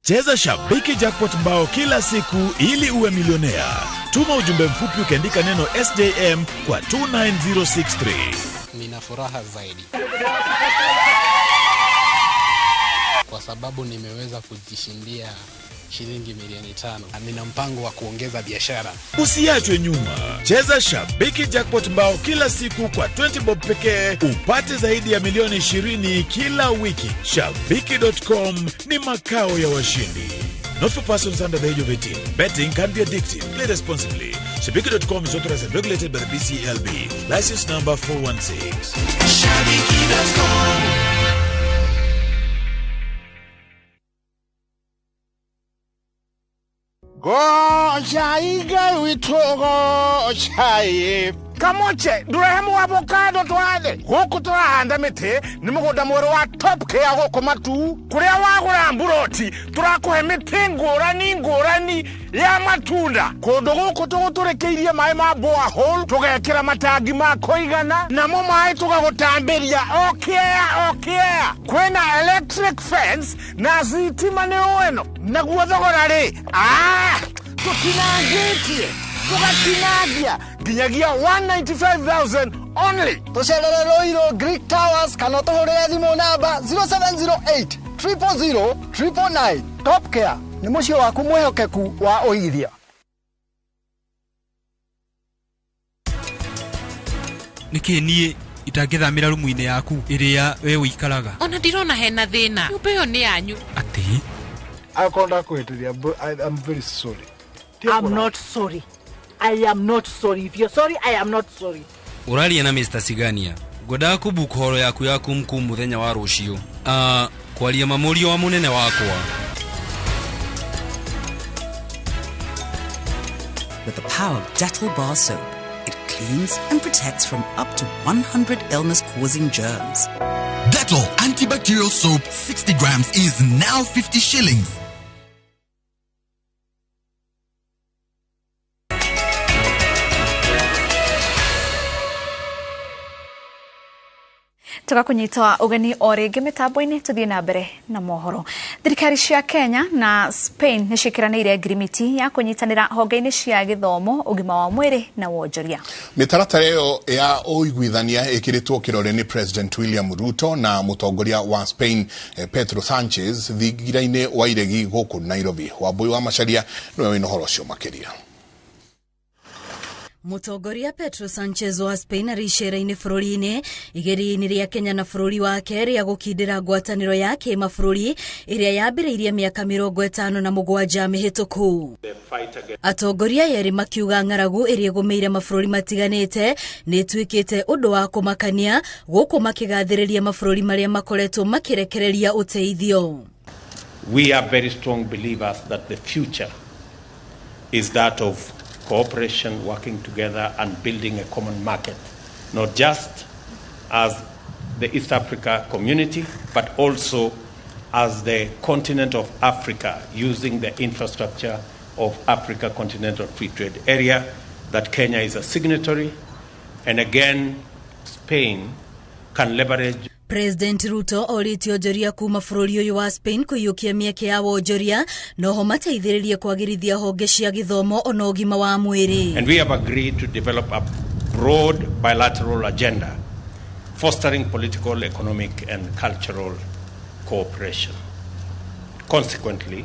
Cheza Shabiki Jackpot mbao kila siku ili uwe milionea. Tuma ujumbe mfupi ukiandika neno SJM kwa 29063. Nina furaha zaidi kwa sababu nimeweza kujishindia shilingi milioni 5. Nina mpango wa kuongeza biashara. Usiachwe nyuma. Cheza Shabiki Jackpot mbao kila siku kwa 20 bob pekee upate zaidi ya milioni 20 kila wiki. Shabiki.com ni makao ya washindi. Not for persons under the age of 18. Betting can be addictive. Play responsibly. Shabiki.com is authorized and regulated by the BCLB. License number 416. Shabiki.com. Gocha witũ gochai kamoche ndurehemu avocado twathe gũkũ tũrahanda mĩtĩ nĩ mũgũnda mwerũ wa Top Care gũkũ Matu kũrĩa wagũra mburoti tũrakũhe mĩtĩ ngũrani ngũrani ya matunda kũndũ gũkũ tũgũtũrĩkĩirie maĩ ma borehole tũgekĩra matangi ma kũigana namo maĩ tũgagũtambĩria o kĩea o kĩea kwĩna electric fence na thitima nĩ ũeno naguo thogora rĩ tũtinangĩtie tũgatinangia nginyagia 195,000 only. Tũcerere Ruiru Greek Towers kana tũhũrĩre thimũ namba 0708 000 999. Top Care nĩ mũciĩ waku mwĩhokeku wa ũigithia. Nĩkĩ niĩ itangĩthamĩra rumu-inĩ yaku ĩrĩa we ũikaraga? Ona ndirona hena thĩna. Nyũmba ĩyo nĩ yanyu. I am not sorry. If you're sorry, I am not sorry. Ũraria na Mr. Sigania ngwendaga kũbook horo yaku ya kumkum mũthenya wa rũciũ. Kwaria ma mũriũ wa mũnene wakwa. With the power of Dettol bar soap, it cleans and protects from up to 100 illness-causing germs. Dettol antibacterial soap 60 grams is now 50 shillings. Tugakunyita ugeni o rĩngĩ mĩtambo-inĩ, tũthiĩ na mbere na mohoro. Thirikari cia Kenya na Spain nĩ ciĩkĩranĩire ngirimiti ya kũnyitanĩra honge-inĩ cia gĩthomo, ũgima wa mwĩrĩ na wonjoria. Mĩtaratara ĩyo ya ũiguithania ĩkĩrĩtwo kĩrore nĩ President William Ruto na mũtongoria wa Spain Pedro Sanchez thingira-inĩ wa iregi gũkũ Nairobi. Wambui wa Macharia nĩwe wĩna ũhoro ũcio makĩria. Mũtongoria Pedro Sanchez wa Spain arĩ icera-inĩ bũrũri-inĩ igeria-inĩ rĩa Kenya na bũrũri wake rĩa gũkindĩra ngwatanĩro ya kĩmabũrũri ĩrĩa yambĩrĩirie mĩaka 57 mĩhĩtũku. Atongoria erĩ makiuga ng'aragu ĩrĩa ĩgũmĩire mabũrũri matiganĩte nĩ ĩtuĩkĩte ũndũ wa kũmakania, gũkũ makĩgathĩrĩria mabũrũri marĩa makoretwo makĩrekereria ũteithio. We are very strong believers that the future is that of cooperation, working together and building a common market, not just as the East Africa community, but also as the continent of Africa, using the infrastructure of Africa Continental Free Trade Area that Kenya is a signatory. And again, Spain can leverage. President Ruto orĩtie onjoria kuma bũrũri ũyũ wa Spain kũiyũkia mĩeke ya wonjoria noho mateithĩrĩrie kwagĩrithia honge cia gĩthomo ona ũgima wa mwĩrĩ. And we have agreed to develop a broad bilateral agenda fostering political, economic and cultural cooperation. Consequently,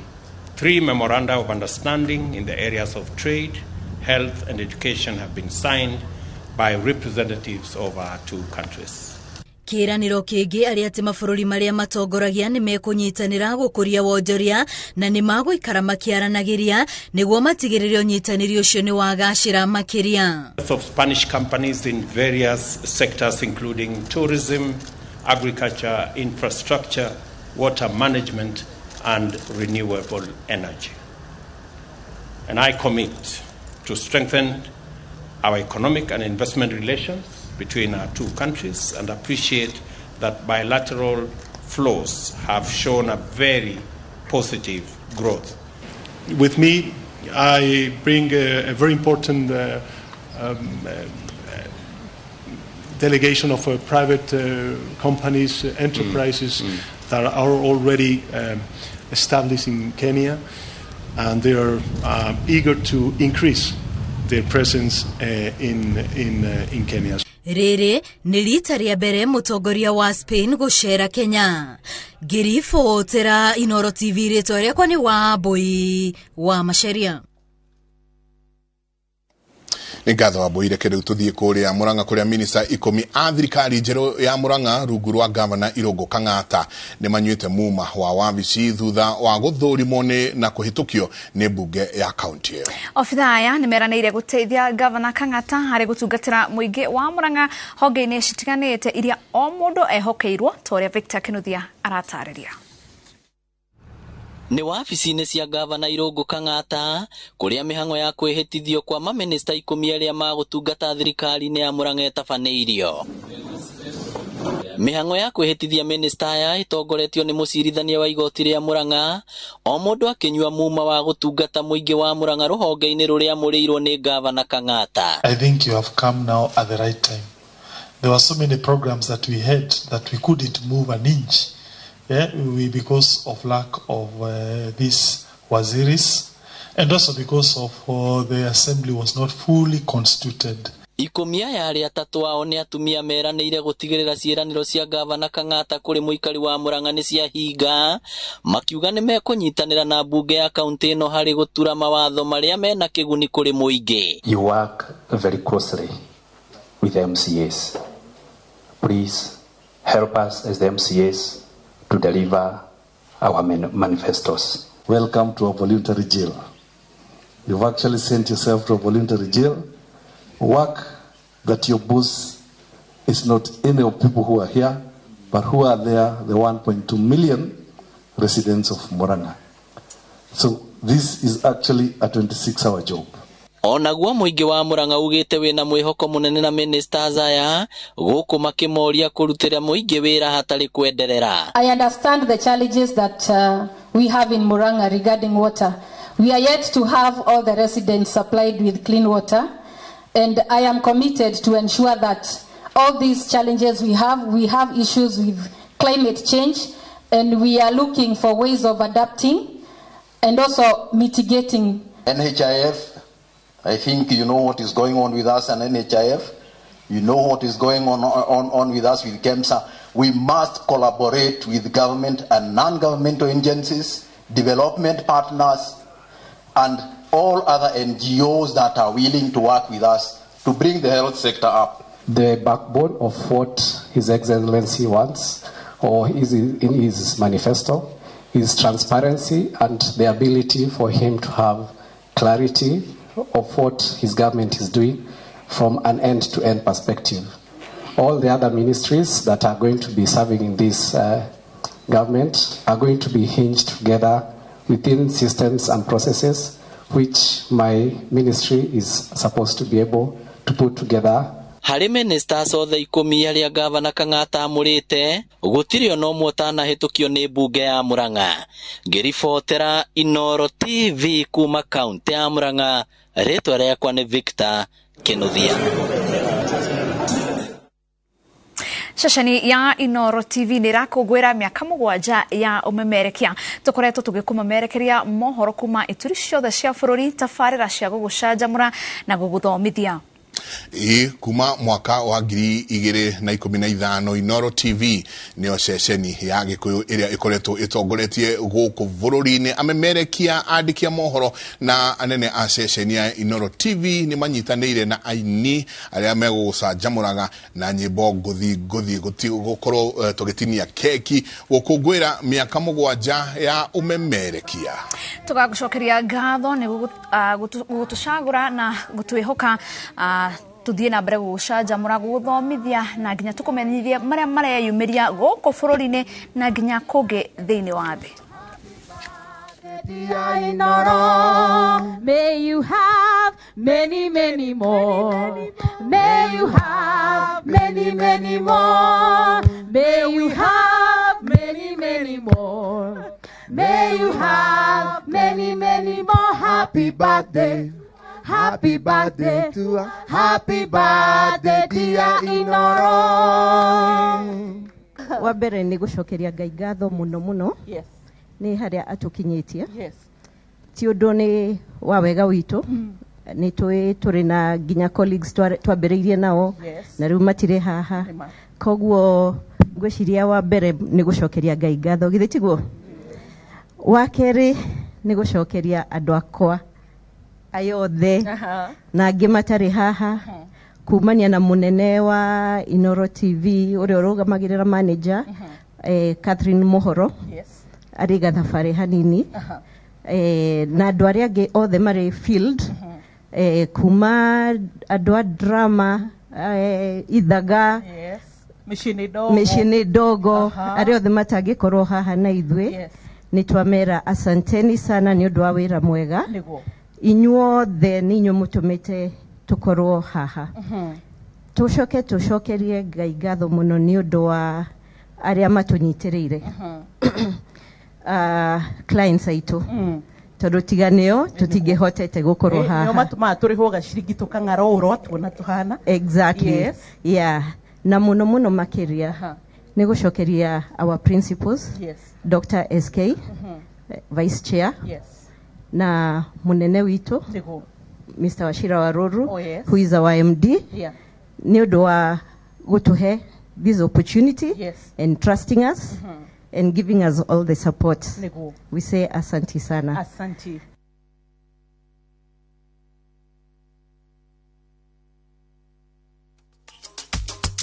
3 memoranda of understanding in the areas of trade, health and education have been signed by representatives of our two countries. Kĩĩranĩro kĩngĩ arĩ atĩ mabũrũri marĩa matongoragia nĩ mekũnyitanĩra gũkũria wonjoria na nĩ magũikara makĩaranagĩria nĩguo matigĩrĩre ũnyitanĩri ũcio nĩ wagacĩra makĩria. Of Spanish companies in various sectors including tourism, agriculture, infrastructure, water management and renewable energy. And I commit to strengthen our economic and investment relations between our two countries and appreciate that bilateral flows have shown a very positive growth. With me, I bring a very important delegation of private companies, enterprises that are already established in Kenya, and they are eager to increase their presence in Kenya. Rĩrĩ nĩ rita rĩa mbere mũtongoria wa Spain gũcera Kenya. Ngĩribotera Inoro TV, rĩtwa rĩakwa nĩ Wambui wa Macharia. Nĩ ngatho Wambui. Reke rĩu tũthiĩ kũrĩa Murang'a kũrĩa minista 10 a thirikari njerũ ya Murang'a rungu rwa gavana Irũngũ Kang'ata nĩ manyuĩte muma wa wabici thutha wa gũthũrimwo nĩ na kũhĩtũkio nĩ mbunge ya kaunti ĩyo. Obithaa aya nĩ meranĩire gũteithia gavana Kang'ata harĩ gũtungatĩra mũingĩ wa Murang'a honge-inĩ citiganĩte iria o mũndũ ehokeirwo, ta ũrĩa Victor Kinuthia aratarĩria. Nĩ wabici-inĩ cia gavana Irũngũ Kang'ata kũrĩa mĩhang'o ya kwĩhĩtithio kwa mamĩnĩsta 10 arĩa magũtungata thirikari-inĩ ya Murang'a ĩtabanĩirio. Mĩhang'o ya kwĩhĩtithia mĩnĩsta aya ĩtongoretio nĩ mũcirithania wa igoti rĩa Murang'a, o mũndũ akĩnyua muma wa gũtungata mũingĩ wa Murang'a rũhonge-inĩ rũrĩa amũrĩirwo nĩ gavana Kang'ata. I think you have come now at the right time. There were so many programs that we had that we couldn't move an inch. Yeah, because of lack of these waziris, and also because of the assembly was not fully constituted. 10 aya arĩa 3 ao nĩ atumia meranĩire gũtigĩrĩra ciĩranĩro cia gavana Kang'ata kũrĩ mũikari wa Murang'a nĩ ciahinga, makiuga nĩ mekũnyitanĩra na mbunge ya kaunti ĩno harĩ gũtura mawatho marĩa mena kĩguni kũrĩ mũingĩ. You work very closely with the MCAs. Please help us as the MCAs to deliver our manifestos. Welcome to a voluntary jail. You've actually sent yourself to a voluntary jail. Work that your boss is not any of people who are here, but who are there, the 1.2 million residents of Murang'a. So this is actually a 26-hour job. Onaguo mũingĩ wa Murang'a ugĩte wĩna mwĩhoko mũnene na ministers aya gũkũ makĩmoria kũrutĩra mũingĩ wĩra hatarĩ kwenderera. I understand the challenges that we have in Murang'a regarding water. We are yet to have all the residents supplied with clean water, and I am committed to ensure that all these challenges we have issues with climate change, and we are looking for ways of adapting and also mitigating. NHIF, I think you know what is going on with us and NHIF. You know what is going on with us with KEMSA. We must collaborate with government and non-governmental agencies, development partners, and all other NGOs that are willing to work with us to bring the health sector up. The backbone of what His Excellency wants, or is in his manifesto, is transparency and the ability for him to have clarity of what his government is doing from an end-to-end perspective. All the other ministries that are going to be serving in this government are going to be hinged together within systems and processes which my ministry is supposed to be able to put together. Harĩ ministers othe 10 arĩa gavana Kang'ata amũrĩte gũtirĩ ona ũmwe ũtanahĩtũkio nĩ mbunge ya Murang'a. Ngĩribotera Inooro TV kuma kaunti ya Murang'a, rĩtwa rĩakwa nĩ Victor Kinuthia. Ceceni ya Inooro TV nĩ ĩrakũngũĩra mĩaka 7 ya ũmemerekia. Tũkoretwo tũgĩkũmemerekeria mohoro kuma ituri ciothe cia bũrũri, tabarĩra cia gũgũcanjamũra na gũgũthomithia. Ĩ kuma mwaka wa 2015 Inooro TV nĩyo ceceni ya Gĩkũyũ ĩrĩa ĩkoretwo ĩtongoretie gũkũ bũrũri-inĩ. Amemerekia, andĩki a mohoro na anene a ceceni ya Inooro TV nĩ manyitanĩire na aini arĩa megũgũcanjamũraga na nyĩmbo ngũthi ngũthi gũkorwo tũgĩtinia keki gũkũngũĩra mĩaka 7 ya ũmemerekia. Tũgagũcokeria ngatho nĩ gũtũcagũra na gũtwĩhoka tuthie na mbere gũgũcanjamũra, gũgũthomithia na nginya tũkũmenyithie marĩa mareyumĩria gũkũ bũrũri-inĩ na nginya kũngĩ thĩinĩ wa thĩ. May you have many, many more. May you have many, many more. May you have many, many more. May you have many, many more. Happy birthday. Happy birthday to her. Happy birthday dear Inooro. Wa mbere nĩ gũcokeria Ngai ngatho mũno mũno. Yes. Nĩ harĩa atũkinyĩtie. Yes. Ti ũndũ nĩ wa wega witũ. Nĩ tũrĩ na nginya colleagues twambĩrĩirie nao. Yes. Na rĩu matirĩ haha. Koguo ngwĩciria wa mbere nĩ gũcokeria Ngai ngatho, githĩ tiguo? Wa kerĩ nĩ gũcokeria andũ akwa ayothe na angĩ matarĩ haha, kumania na mũnene wa Inooro TV ũrĩa ũrũgamagĩrĩra manager, Catherine Mohoro. Yes. Arĩ gathabarĩ hanini. Na andũ arĩa angĩ othe marĩ field, kuma andũ a drama, ithaga. Yes. Mĩciĩ-inĩ ndogo, arĩa othe matangĩkorwo haha na ithuĩ. Yes. Nĩ twamera asanteni sana nĩ ũndũ wa wĩra mwega. Nĩguo. Inyuothe nĩ inyuĩ mũtũmĩte tũkorwo haha. Tũcoke tũcokerie Ngai ngatho mũno nĩ ũndũ wa arĩa matũnyitĩrĩire. Clients aitũ. Tondũ tiga nĩo tũtingĩhotete gũkorwo haha. Nĩo matũmaga tũrĩhwo gaciringi tũkang'ara ũũ tuona tũhana. Exactly. Yes. Yeah. Na mũno mũno makĩria nĩ gũcokeria our principals. Yes. Dr. SK, Vice Chair. Yes. Na munene witũ Mr. Wachira Waruru. Oh, yes. Who is our MD. Yeah. Nĩ ũndũ wa gũtũhe this opportunity. Yes. And trusting us. And giving us all the support. Nĩguo. We say asanti sana. Asanti.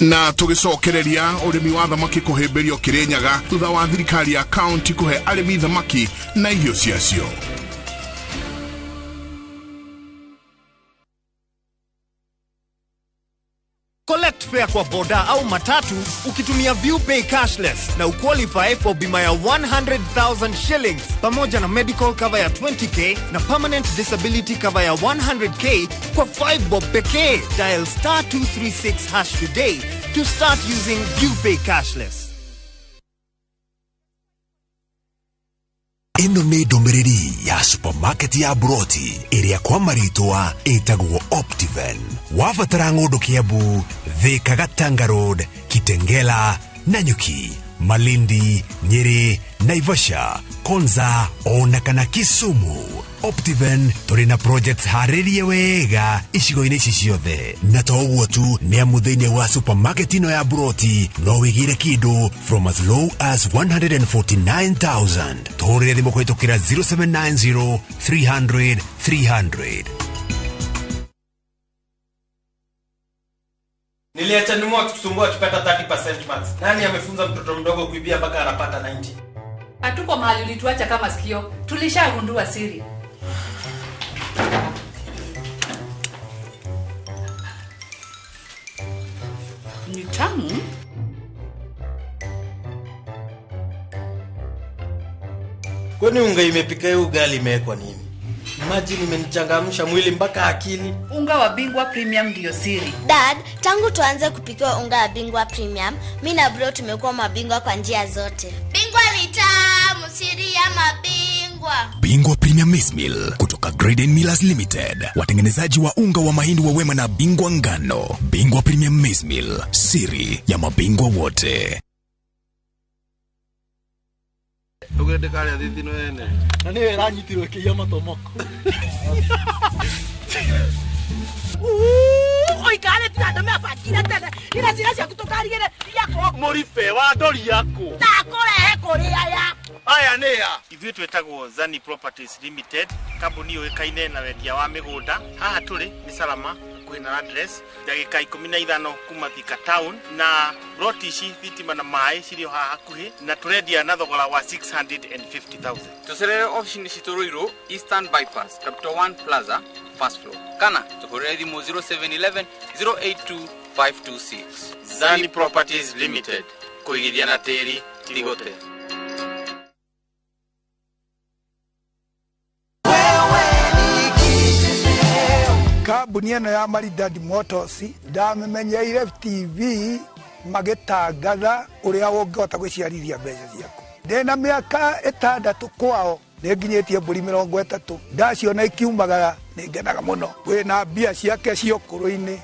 Na tũgĩcokereria ũrĩmi wa thamaki kũhĩmbĩrio Kĩrĩnyaga thutha wa thirikari ya kaunti kũhe arĩmi thamaki na irio ciacio. Collect fare kwa boda au matatu ukitumia ViewPay cashless na uqualify for bima ya 100,000 shillings pamoja na medical cover ya 20K na permanent disability cover ya 100K kwa 5 bob pekee. Dial star 236 hash today to start using ViewPay cashless. Ĩno nĩ ndũmĩrĩri ya supermarket ya Broti ĩrĩa kwa marĩtwa ĩtagwo Optiven. Wabatara ng'ũndũ Kiambu, Thika, Gatanga Road, Kitengela, Nanyuki, Malindi, Nyeri, Naivasha, Konza ona kana Kisumu. Optiven tũrĩ na projects harĩrie wega icigo-inĩ ici ciothe, na to ũguo tu, nĩ amu thĩinĩ wa supermarket ĩno ya Broti no wĩgĩre kĩndũ from as low as 149,000. Tũhũrĩre thimũ kũhĩtũkĩra 0790 300 300. Niliacha nyuma akitusumbua akipata 30% max. Nani amefunza mtoto mdogo kuibia mpaka anapata 90? Hatuko mahali ulituacha kama sikio. Tulishagundua siri. Ni tamu. Kwani unga imepika hiyo ugali imewekwa nini? Imagine imenichangamsha mwili mpaka akili. Unga wa Bingwa Premium ndio siri. Dad, tangu tuanze kupikiwa unga wa Bingwa Premium, mimi na bro tumekuwa mabingwa kwa njia zote. Bingwa ni tamu, siri ya mabingwa. Bingwa Premium Maize Meal kutoka Graden Millers Limited, watengenezaji wa unga wa mahindi wa Wema na Bingwa Ngano. Bingwa Premium Maize Meal, siri ya mabingwa wote. Ugende kare thithino ene. Na niwe ĩranyitirwo ĩkĩiya matomoko. Oikare tiga bakira tene. Ira cira ciaku tũkarigĩre iria Mũribe wa ndori yaku. Ndakũrehe kũrĩ aya. Aya nĩ ya. Ithuĩ twĩtagwo Zani Properties Limited, kambuni yũĩkaine na wendia wa mĩgũnda. Haha tũrĩ nĩ Salama hakuhĩ na address ndagĩka 15 kuma Thika town, na ploti ici thitima na maĩ cirĩ o haha hakuhĩ, na tũrendia na thogora wa 650,000. Tũcerere ofici-inĩ citũ Ruiru, Eastern Bypass, Capital One Plaza, first floor, kana tũhũrĩre thimũ 0711 082 526. Zani Properties Limited, kũigithia na tĩri ti gũte. Kambuni ĩno ya Maridadi Motors ndamĩmenyeire TV magĩtangatha ũrĩa ũngĩhota gwĩciarithia mbeca ciaku. Ndĩna mĩaka 6 kwao nĩnginyĩtie mbũri 30, ndaciona ikiumagara nĩngenaga mũno. Wĩna mbia ciake cia ũkũrũ-inĩ.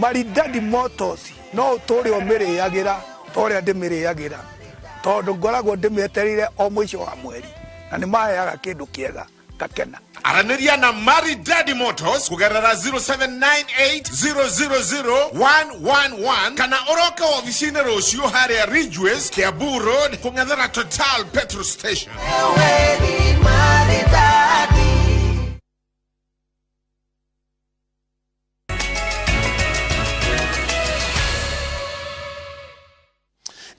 Maridadi Motors no ũtũre ũmĩrĩagĩra ta ũrĩa ndĩmĩrĩagĩra, tondũ ngoragwo ndĩmĩetereire o mũico wa mweri na nĩmaheaga kĩndũ kĩega ngakena. Aranĩria na Maridadi Motors kũgerera 0798000111 kana ũroke ofici-inĩ rũciũ harĩa Ridgeways, Kiambu Road, kũng'ethera Total Petrol Station. Wewe ni Maridadi.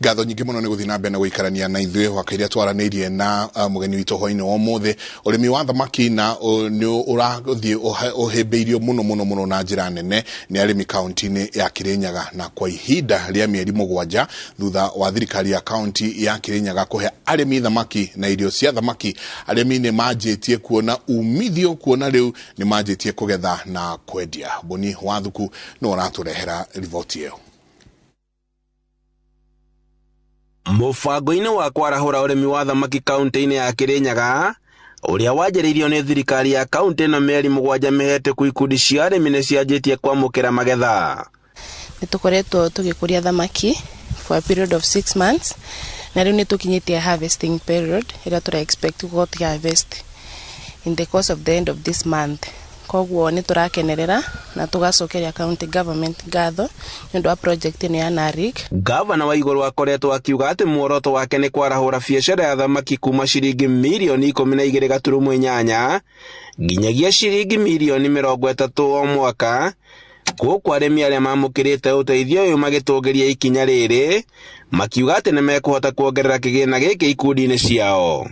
Ngatho nyingĩ mũno nĩ gũthiĩ na mbere na gũikarania na ithuĩ wakairia twaranĩirie na mũgeni witũ hwainĩ wa ũmũthĩ. Ũrĩmi wa thamaki na nĩ ũrathiĩ ũhĩmbĩirio mũno mũno mũno na njĩra nene nĩ arĩmi kaunti-inĩ ya Kirinyaga, na kwa ihinda rĩa mĩeri 7 thutha wa thirikari ya kaunti ya Kirinyaga kũhe arĩmi thamaki na irio cia thamaki, arĩmi nĩ manjĩtie kuona umithio, kuona rĩu nĩ manjĩtie kũgetha na kwendia. Boni Wathuku nĩ ũratũrehera riboti ĩyo. Mũbango-inĩ wa kwarahũra ũrĩmi wa thamaki kaunti-inĩ ya Kirinyaga ũrĩa wanjĩrĩirio nĩ thirikari ya kaunti na mĩeri 7 mĩhetũku, ikundi cia arĩmi nĩ cianjĩtie kwamũkĩra magetha. Nĩ tũkoretwo tũgĩkũria thamaki for a period of 6 months na rĩu nĩ tũkinyĩtie harvesting period ĩrĩa tũra expect gũkorwo tũkĩ harvest in the course of the end of this month. Koguo nĩ tũrakenerera na tũgacokeria county government ngatho nĩ ũndũ wa project ĩno ya NARIC. Gavana wa Igũrũ akoretwo akiuga atĩ muoroto wake nĩ kwarahũra biacara ya thamaki kuma ciringi mirioni 12.8 nginyagia ciringi mirioni 30 o mwaka, gũkũ arĩmi arĩa mamũkĩrĩte ũteithio ũyũ magĩtũngĩria ikinya rĩrĩ makiuga atĩ nĩmekũhota kuongerera kĩgĩna gĩkĩ ikundi-inĩ ciao.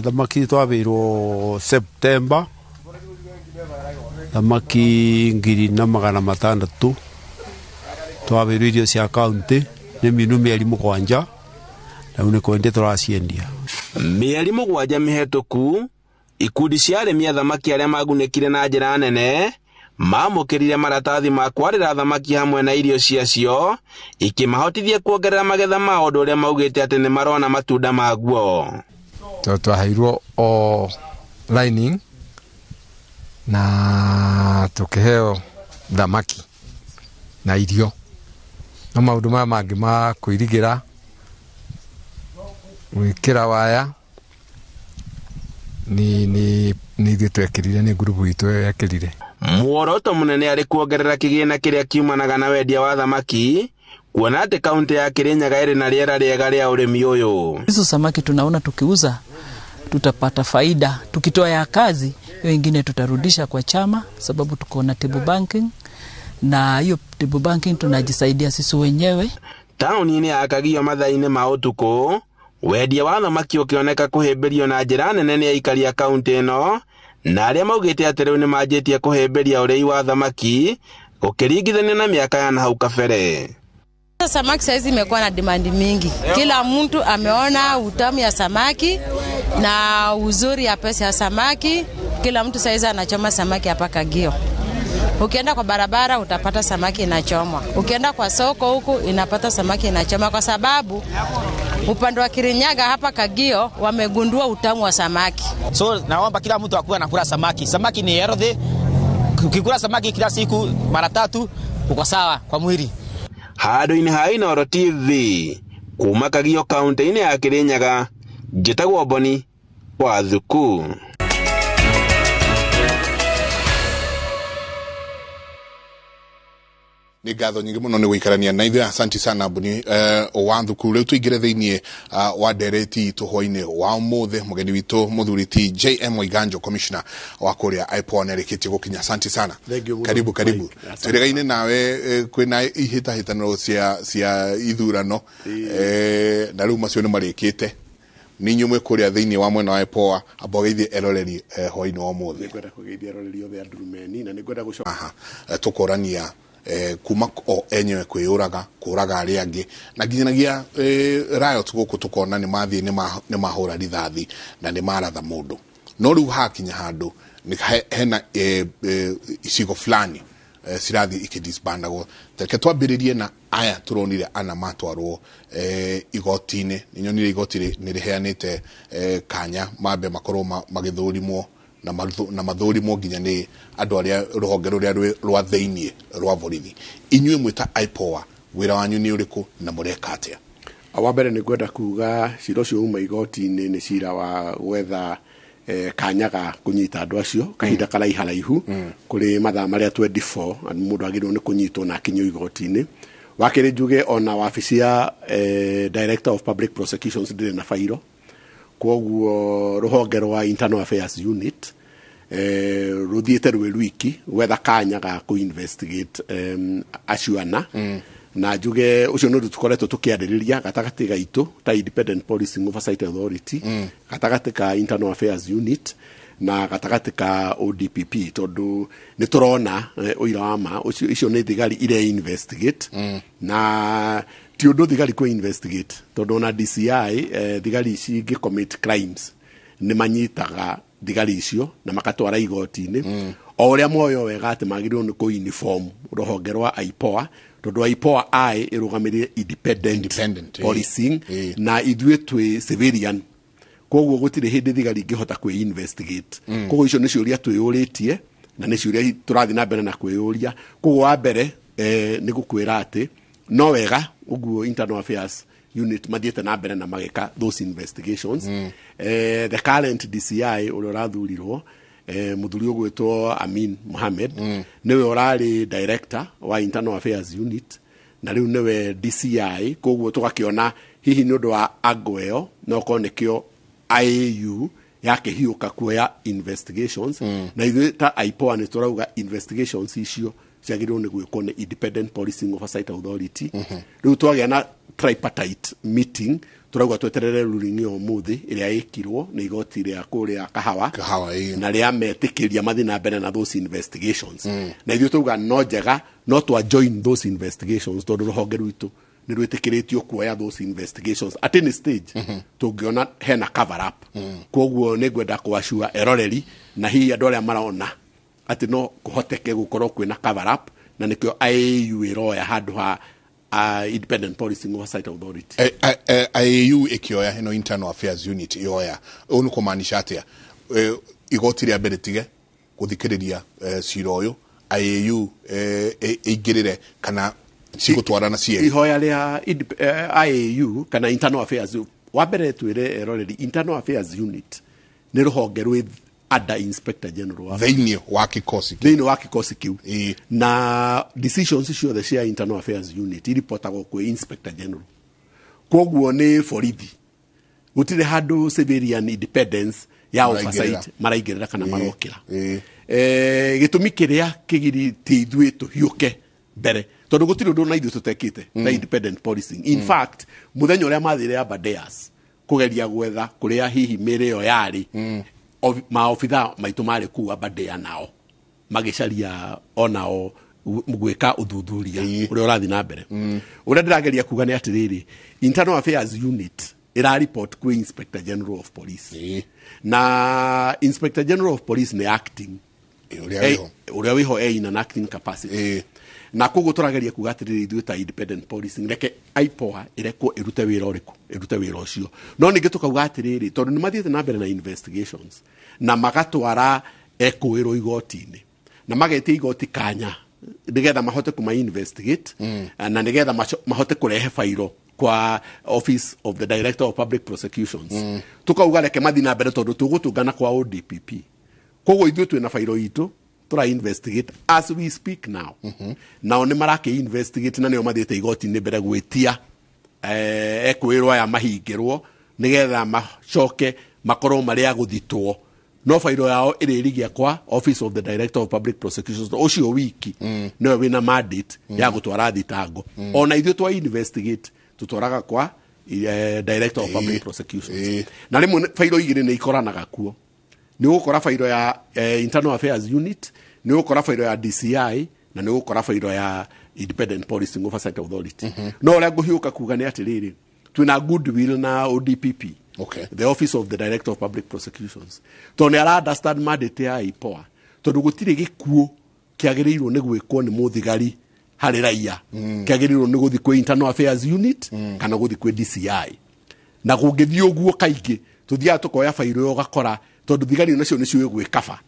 Thamaki twabĩirwo September thamaki 1,600 Twabĩirwo irio cia kaunti nĩ minu mĩeri 7 na rĩu nĩ kwendia tũraciendia. Mĩeri 7 mĩhetũku ikundi cia arĩmi a thamaki arĩa magunĩkire na njĩra nene maamũkĩrire maratathi ma kwarĩra thamaki hamwe na irio ciacio ikĩmahotithia kuongerera magetha ma ũndũ ũrĩa maugĩte atĩ nĩ marona matunda maguo. Tondũ twaheirwo o lining na tũkĩheo thamaki na irio no maũndũ maya mangĩ ma kũirigĩra gwĩkĩra waya ni ithuĩ twekĩrire, nĩ ngurubu itũ yekĩrire. Muoroto mũnene arĩ kuongerera kĩgĩna kĩrĩa kiumanaga na wendia wa thamaki, kuona atĩ kaunti ya Kirinyaga ĩrĩ na rĩera rĩega rĩa ũrĩmi ũyũ. Hizo samaki tunaona tukiuza tutapata faida, tukitoa ya kazi hiyo ingine tutarudisha kwa chama, sababu tuko na table banking, na hiyo table banking tunajisaidia sisi wenyewe. Tauni-inĩ ya Kagio mathaa-inĩ ma ũtukũ, wendia wa thamaki ũkĩoneka kũhĩmbĩrio na njĩra nene nĩ aikari a kaunti ĩno, na arĩa maugĩte atĩ rĩu nĩmanjĩtie kũhĩmbĩria ũrĩi wa thamaki gũkĩringithanio na mĩaka ya nahau kabere. Samaki saizi imekuwa na demand mingi. Kila mtu ameona utamu ya samaki na uzuri ya pesa ya samaki. Kila mtu saizi anachoma samaki hapa Kagio. Ukienda kwa barabara utapata samaki inachomwa. Ukienda kwa soko huku inapata samaki inachoma, kwa sababu upande wa Kirinyaga hapa Kagio wamegundua utamu wa samaki. So naomba kila mtu akuwe anakula samaki. Samaki ni healthy. Ukikula samaki kila siku mara 3 uko sawa kwa mwili. Handũ-inĩ ha Inooro TV kuma Kagio kaunti-inĩ ya Kirinyaga, njĩtagwo Boni wa Thuku. Nĩ ngatho nyingĩ mũno nĩ gũikarania na ithuĩ, asanti sana Boni wa Thuku. Rĩu tũingĩre thĩinĩ wa ndereti itũ hwainĩ wa ũmũthĩ. Mũgeni witũ mũthuri ti JM Waiganjo, commissioner wa kũrĩa IPOA, nĩarĩkĩtie gũkinya. Asanti sana, karibu karibu. Twĩregaine nawe kwĩna ihĩtahĩtanĩro cia ithurano na rĩu macio nĩ marĩkĩte. Nĩ inyuĩ mwĩ kũrĩa thĩinĩ wa mwena wa IPOA, amba ũgeithie eroreri hwainĩ wa ũmũthĩ. Nĩngwenda kũgeithia eroreri othe a Ndurumeni na nĩngwenda gũcoka tũkorania kuma o enyewe kwĩyũraga, kũraga arĩa angĩ, na nginyanagia riot gũkũ tũkona nĩ mathiĩ nĩ mahũra rithathi na nĩ maratha mũndũ. No rĩu hakinya handũ hena icigo fulani cirathiĩ ikĩdisbandagwo. Reke twambĩrĩrie na aya tũronire ana matwarwo igoti-inĩ. Nĩ nyonire igoti nĩ rĩheanĩte kanya mambe makorwo magĩthũrimwo na mathũrimwo nginya nĩ andũ arĩa rũhonge rũrĩa rwa thĩinĩ rwa borithi. Inyuĩ mwĩta IPOA, wĩra wanyu nĩ ũrĩkũ na mũreka atĩa? Wa mbere nĩ ngwenda kuga cira ũcio uma igoti-inĩ nĩ cira wa gwetha kanya ga kũnyita andũ acio kahinda karaiharaihu kũrĩ mathaa marĩa 24 mũndũ agĩrĩirwo nĩ kũnyitwo na akinyio igoti-inĩ. Wa kerĩ njuge ona wabici ya Director of Public Prosecutions ndĩrĩ na bairo, kwoguo rũhonge rwa Internal Affairs Unit rũthiĩte rwĩ rwiki gwetha kanya ga kũ investigate acio ana. Na njuge ũcio nĩ ũndũ tũkoretwo tũkĩarĩrĩria gatagatĩ gaitũ ta Independent Policing Oversight Authority, gatagatĩ ka Internal Affairs Unit na gatagatĩ ka ODPP, tondũ nĩ tũrona ũira wa ma icio nĩ thigari ire investigate. Na ti ũndũ thigari kũ investigate, tondũ ona DCI thigari ici ingĩ commit crimes nĩ manyitaga thigari icio na makatwara igoti-inĩ. O ũrĩa moyo wega atĩ magĩrĩirwo nĩ kũ uniform rũhonge rwa IPOA, tondũ IPOA I ĩrũgamĩrĩire independent policing na ithuĩ twĩ civilian, koguo gũtirĩ hĩndĩ thigari ingĩhota kwĩ investigate. Koguo icio nĩ ciũria twĩyũrĩtie na nĩ ciũria tũrathiĩ na mbere na kwĩyũria. Koguo wa mbere nĩ gũkwĩra atĩ no wega ũguo Internal Affairs Unit mathiĩte na mbere na mageka those investigations. The current DCI ũrĩa ũrathurirwo mũthuri ũgwĩtwo Amin Mohamed nĩwe ũrarĩ director wa Internal Affairs Unit na rĩu nĩwe DCI, koguo tũgakĩona hihi nĩ ũndũ wa ango ĩyo no korwo nĩkĩo IAU yakĩhiũka kuoya investigations. Na ithuĩ ta IPOA nĩ tũrauga investigations icio ciagĩrĩirwo nĩ gwĩkwo nĩ Independent Policing Oversight Authority. Rĩu twagĩa na tripartite meeting Turauga tweterere ruling ĩyo ũmũthĩ ĩrĩa ĩkirwo nĩ igoti rĩa kũrĩa Kahawa. Kahawa, ĩĩ. Na rĩa metĩkĩria mathiĩ na mbere na those investigations. Na ithuĩ tauga no njega no twa join those investigations, tondũ rũhonge rwitũ nĩ rwĩtĩkĩrĩtio kuoya those investigations at any stage tũngĩona hena cover up. Koguo nĩ ngwenda kũacua eroreri na hihi andũ arĩa marona atĩ no kũhoteke gũkorwo kwĩna cover up, na nĩkĩo IAU ĩroya handũ ha Independent Policing Oversight Authority. IAU ĩkĩoya ĩno Internal Affairs Unit ĩoya ũũ nĩ kũmaanisha atĩa? Igoti rĩa mbere tige gũthikĩrĩria cira ũyũ, IAU ĩingĩrĩre kana cigũtwarana cierĩ? Ihoya rĩa IAU kana Internal Affairs, wa mbere twĩre eroreri, Internal Affairs Unit nĩ rũhonge rwĩ under Inspector General wa thĩinĩ wa kĩkosi. Thĩinĩ wa kĩkosi kĩu, na decisions ciothe cia Internal Affairs Unit iripotagwo kwĩ Inspector General. Koguo nĩ borithi, gũtirĩ handũ civilian independence ya maraingĩrĩra. Oversight maraingĩrĩra kana marokĩra. Gĩtũmi kĩrĩa kĩgirĩtie ithuĩ tũhiũke mbere, tondũ gũtirĩ ũndũ na ithuĩ tũtekĩte ta independent policing. In fact, mũthenya ũrĩa mathire Aberdares kũgeria gwetha kũrĩa hihi mĩrĩ ĩyo yarĩ, maobitha maitũ marĩ kũu Aberdare nao magĩcaria onao gwĩka ũthuthuria ũrĩa ũrathiĩ na mbere. Ũrĩa ndĩrageria kuga nĩ atĩrĩrĩ, Internal Affairs Unit ĩra report kwĩ Inspector General of Police, na Inspector General of Police nĩ acting. Ũrĩa wĩho. Ũrĩa wĩho e in an acting capacity, na koguo tũrageria kuga atĩrĩrĩ, ithuĩ ta independent policing, reke IPOA ĩrekwo ĩrute wĩra ũrĩkũ, ĩrute wĩra ũcio. No ningĩ tũkauga atĩrĩrĩ, tondũ nĩ mathiĩte na mbere na investigations na magatwara ekũĩrwo igoti-inĩ na magetia igoti kanya nĩgetha mahote kuma investigate na nĩgetha mahote kũrehe bairo kwa Office of the Director of Public Prosecutions, tukauga reke mathiĩ na mbere tondũ tũgũtũngana kwa ODPP. Koguo ithuĩ twĩna bairo itũ tũra investigate as we speak now. Nao nĩ marakĩ investigate na nĩo mathiĩte igoti-inĩ mbere gwĩtia ekwĩrwo aya mahingĩrwo nĩgetha macoke makorwo marĩ a gũthitwo, no bairo yao ĩrĩrigia kwa Office of the Director of Public Prosecutions, ũcio wiki nĩwe wĩna mandate ya gũtwara thitango. Ona ithuĩ twa investigate tũtwaraga kwa Director of Public Prosecutions, na rĩmwe bairo igĩrĩ nĩ ikoranaga kuo. Nĩ ũgũkora bairo ya Internal Affairs Unit, nĩ ũgũkora bairo ya DCI, na nĩ ũgũkora bairo ya Independent Policing Oversight Authority. No ũrĩa ngũhiũka kuga nĩ atĩrĩrĩ, twĩna goodwill na ODPP, the Office of the Director of Public Prosecutions, tondũ nĩ ara understand mandate ya IPOA, tondũ gũtirĩ gĩkuũ kĩagĩrĩirwo nĩ gwĩkwo nĩ mũthigari harĩ raia kĩagĩrĩirwo nĩ gũthiĩ kwĩ Internal Affairs Unit kana gũthiĩ kwĩ DCI. Na kũngĩthiĩ ũguo, kaingĩ tũthiaga tũkoya bairo ĩyo, ũgakora tondũ thigari nacio nĩciũĩ gwĩkaba,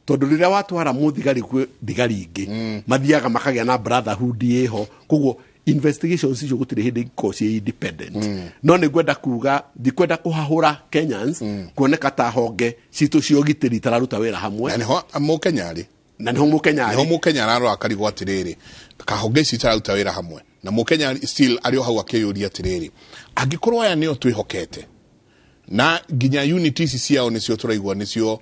tondũ rĩrĩa watwara mũthigari kwĩ thigari ingĩ, mathiaga makagĩa na brotherhood ĩho. Koguo investigations icio gũtirĩ hĩndĩ ingĩkorwo ciĩ independent. No nĩ ngwenda kuga ndikwenda kũhahũra Kenyans kuoneka ta honge citũ cia ũgitĩri itararuta wĩra hamwe. Na nĩho mũkenya arĩ. Na nĩho mũkenya nĩho arĩ. Mũkenya ararora akarigwo atĩrĩrĩ, kahonge ici itararuta wĩra hamwe, na mũkenya still arĩ o hau akĩyũria atĩrĩrĩ, angĩkorwo aya nĩo twĩhokete na nginya unit ici ciao nĩcio tũraigua nĩcio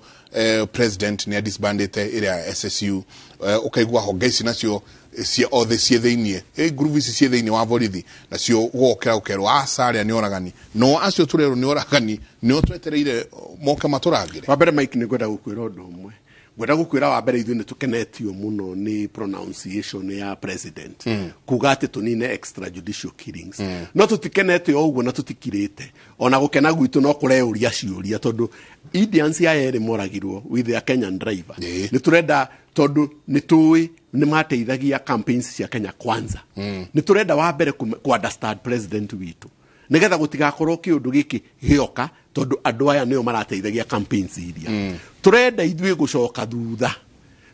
president nĩ adisbandĩte ĩrĩa ya SSU, ũkaigua honge ici nacio cia othe ciĩ thĩiniĩ, ngurubu ici ciĩ thĩiniĩ wa borithi nacio, ũgokĩra ũkerwo aca arĩa nĩ oragani, no acio tũrerwo nĩ oragani nĩo twetereire moke matũrangĩre. Wa mbere, Mike, nĩ ngwenda gũkwĩra ũndũ ũmwe. Ngwenda gũkwĩra wa mbere, ithuĩ nĩ tũkenetio mũno nĩ pronunciation ya president kuga atĩ tũnine extrajudicial killings. No tũtikenete o ũguo na tũtikirĩte. Ona gũkena gwitũ no kũreyũria ciũria, tondũ Indians aya erĩ moragirwo with their Kenyan driver, nĩ tũrenda, tondũ nĩ tũĩ nĩ mateithagia campaigns cia Kenya Kwanza, nĩ tũrenda wa mbere kũ understand president witũ nĩgetha gũtigakorwo kĩũndũ gĩkĩ gĩoka, tondũ andũ aya nĩo marateithagia campaigns iria tũrenda. Ithuĩ gũcoka thutha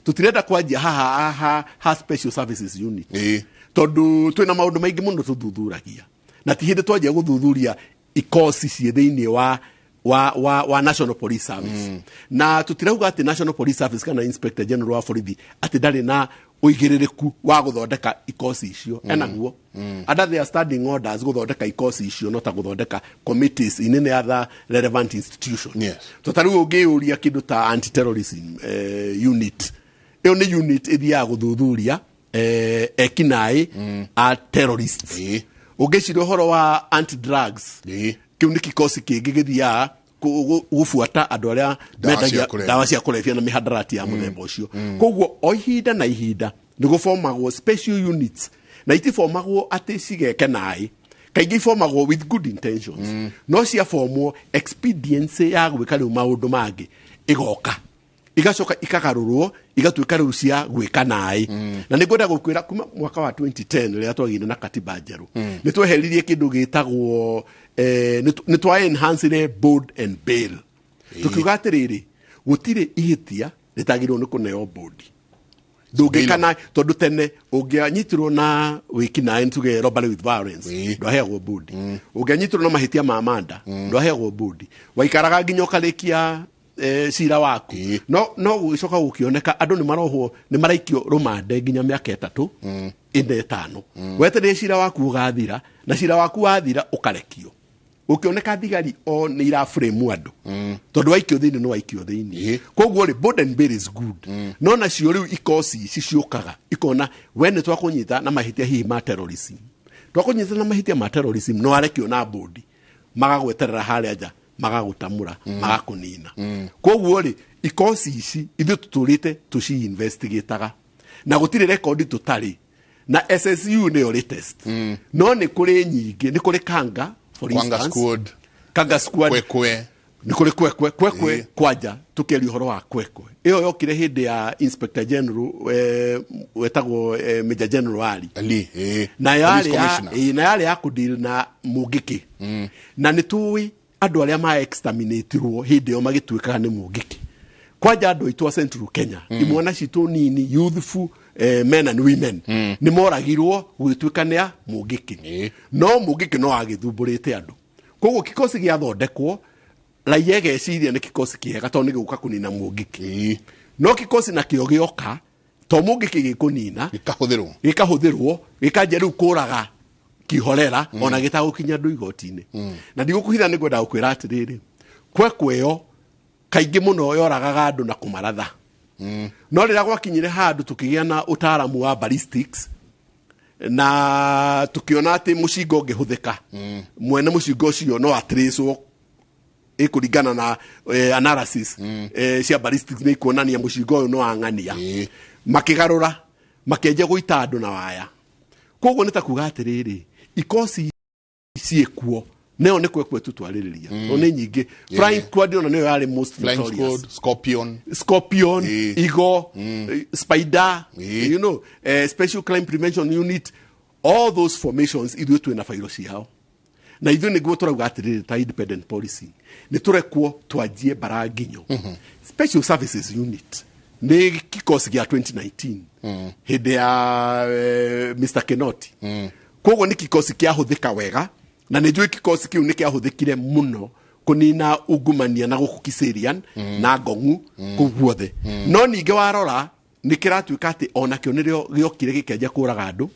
tũtirenda kwanjia haha ha Special Services Unit, tondũ twĩna maũndũ maingĩ mũno tũthuthuragia, na ti hĩndĩ twanjia gũthuthuria ikosi ciĩ thĩinĩ wa National Police Service. Na tũtirauga atĩ National Police Service kana Inspector General wa borithi atĩ ndarĩ na ũigĩrĩrĩku wa gũthondeka ikosi icio. Enaguo under their standing orders, gũthondeka ikosi icio no ta gũthondeka committees in any other relevant institution. To ta rĩu ũngĩyũria kĩndũ ta anti-terrorism unit, ĩyo nĩ unit ĩthiaga gũthuthuria ekinaĩ a terrorists. Ũngĩciria ũhoro wa anti drugs Kĩu nĩ kikosi kĩngĩ gĩthiaga gũbuata andũ arĩa Ndawa cia mendagia kũrebia. ndawa cia kũrebia na mĩhandarati ya mũthemba ũcio. Koguo o ihinda na ihinda nĩ gũbomagwo special units, na itibomagwo atĩ cigeke naĩ, kaingĩ ibomagwo with good intentions, no ciabomwo expediency ya gwĩka rĩu maũndũ mangĩ ĩgoka, igacoka ikagarũrwo igatuĩka rĩu cia gwĩka naĩ. Na nĩ ngwenda gũkwĩra kuma mwaka wa 2010 rĩrĩa twagĩire na katiba njerũ, nĩ tweheririe kĩndũ gĩtagwo nĩ twa enhancire board and bail. Tukiuga atĩrĩrĩ, gũtirĩ ihĩtia rĩtagĩrĩirwo nĩ kũneo bodi ndũngĩkana, tondũ tene ũngĩanyitirwo na wĩkinaĩ, tuge robbery with violence, ndwaheagwo bodi. Ũngĩanyitirwo na mahĩtia ma manda, ndwaheagwo bodi, waikaraga nginya ũkarĩkia cira waku. No gũgĩcoka gũkĩoneka andũ nĩ marohwo, nĩ maraikio rũmande nginya mĩaka 3, 4, 5, wetereire cira waku ũgathira, na cira waku wathira ũkarekio. Gũkĩoneka thigari o nĩ iraframe andũ, tondũ waikio thĩinĩ no waikio thĩinĩ. Koguo rĩ, board and bail is good, no nacio rĩu ikosi ici ciũkaga ikona we nĩ twakũnyita na mahĩtia hihi ma terrorism, twakũnyita na mahĩtia ma terrorism, no arekio na bodi, magagweterera harĩa nja, magagũtamũra, magakũnina. Koguo rĩ, ikosi ici ithuĩ tũtũrĩte tũci-investigataga na gũtirĩ rekondi tũtarĩ na SSU nĩyo latest, no nĩ kũrĩ nyingĩ, nĩ kũrĩ Kanga for Kwanga instance. Squad. Kanga Squad. Kwekwe. Nĩ kũrĩ Kwekwe. Kwekwe kwanja, tũkĩaria ũhoro wa Kwekwe, ĩyo yokire hĩndĩ ya Inspector General wetagwo Major General Ali. Ali. Na Police yarĩ ya Commissioner. na yarĩ ya kũdeal na Mũngĩkĩ, na nĩ tũĩ andũ arĩa ma exterminatirwo hĩndĩ ĩyo magĩtuĩkaga nĩ Mũngĩkĩ. Kwanja andũ aitũ a Central Kenya, imwana citũ nini, youthful men and women, nĩ moragirwo gũgĩtuĩka nĩ a Mũngĩkĩ, no Mũngĩkĩ no agĩthumbũrĩte andũ. Koguo kikosi gĩathondekwo, raia ĩgeciria nĩ kikosi kĩega tondũ nĩ gĩgũka kũnina Mũngĩkĩ, no kikosi nakĩo gĩoka to Mũngĩkĩ gĩkũnina, gĩkahũthĩrwo, gĩkahũthĩrwo gĩkanjia rĩu kũraga kĩhorera, ona gĩtagũkinya andũ igoti-inĩ. Na ndigũkũhitha, nĩ ngwenda gũkwĩra atĩrĩrĩ, kwekwe ĩyo kaingĩ mũno yoragaga andũ na kũmaratha, no rĩrĩa gwakinyire handũ tũkĩgĩa na ũtaaramu wa ballistics na tũkĩona atĩ mũcinga ũngĩhũthĩka, mwene mũcinga ũcio no atracwo ĩkũringana na analysis cia ballistics, nĩ ikuonania mũcinga ũyũ no ang'ania, makĩgarũra makĩanjia gũita andũ na waya. Koguo nĩ ta kuga atĩrĩrĩ, ikosi ciĩkuo nĩyo nĩ Kwekwe tu twarĩrĩria, no nĩ nyingĩ. Flying Squad ona nĩyo yarĩ most Flying notorious. Squad, Scorpion. Scorpion, Igo, Spider, Special Crime Prevention Unit, all those formations ithuĩ twĩna bairo ciao. Na ithuĩ nĩguo tũrauga atĩrĩrĩ, ta independent policy nĩ tũrekwo twanjie mbara nginyo. Special Services Unit nĩ kikosi gĩa 2019 hĩndĩ ya Mr. Kinoti. Koguo nĩ kikosi kĩahũthĩka wega, na nĩ njũĩ kikosi kĩu nĩ kĩahũthĩkire mũno kũnina ungumania na gũkũ Kiserian na Ngong'u kũu guothe. No ningĩ warora nĩ kĩratuĩka atĩ onakĩo nĩrĩo gĩokire gĩkĩanjia kũraga andũ,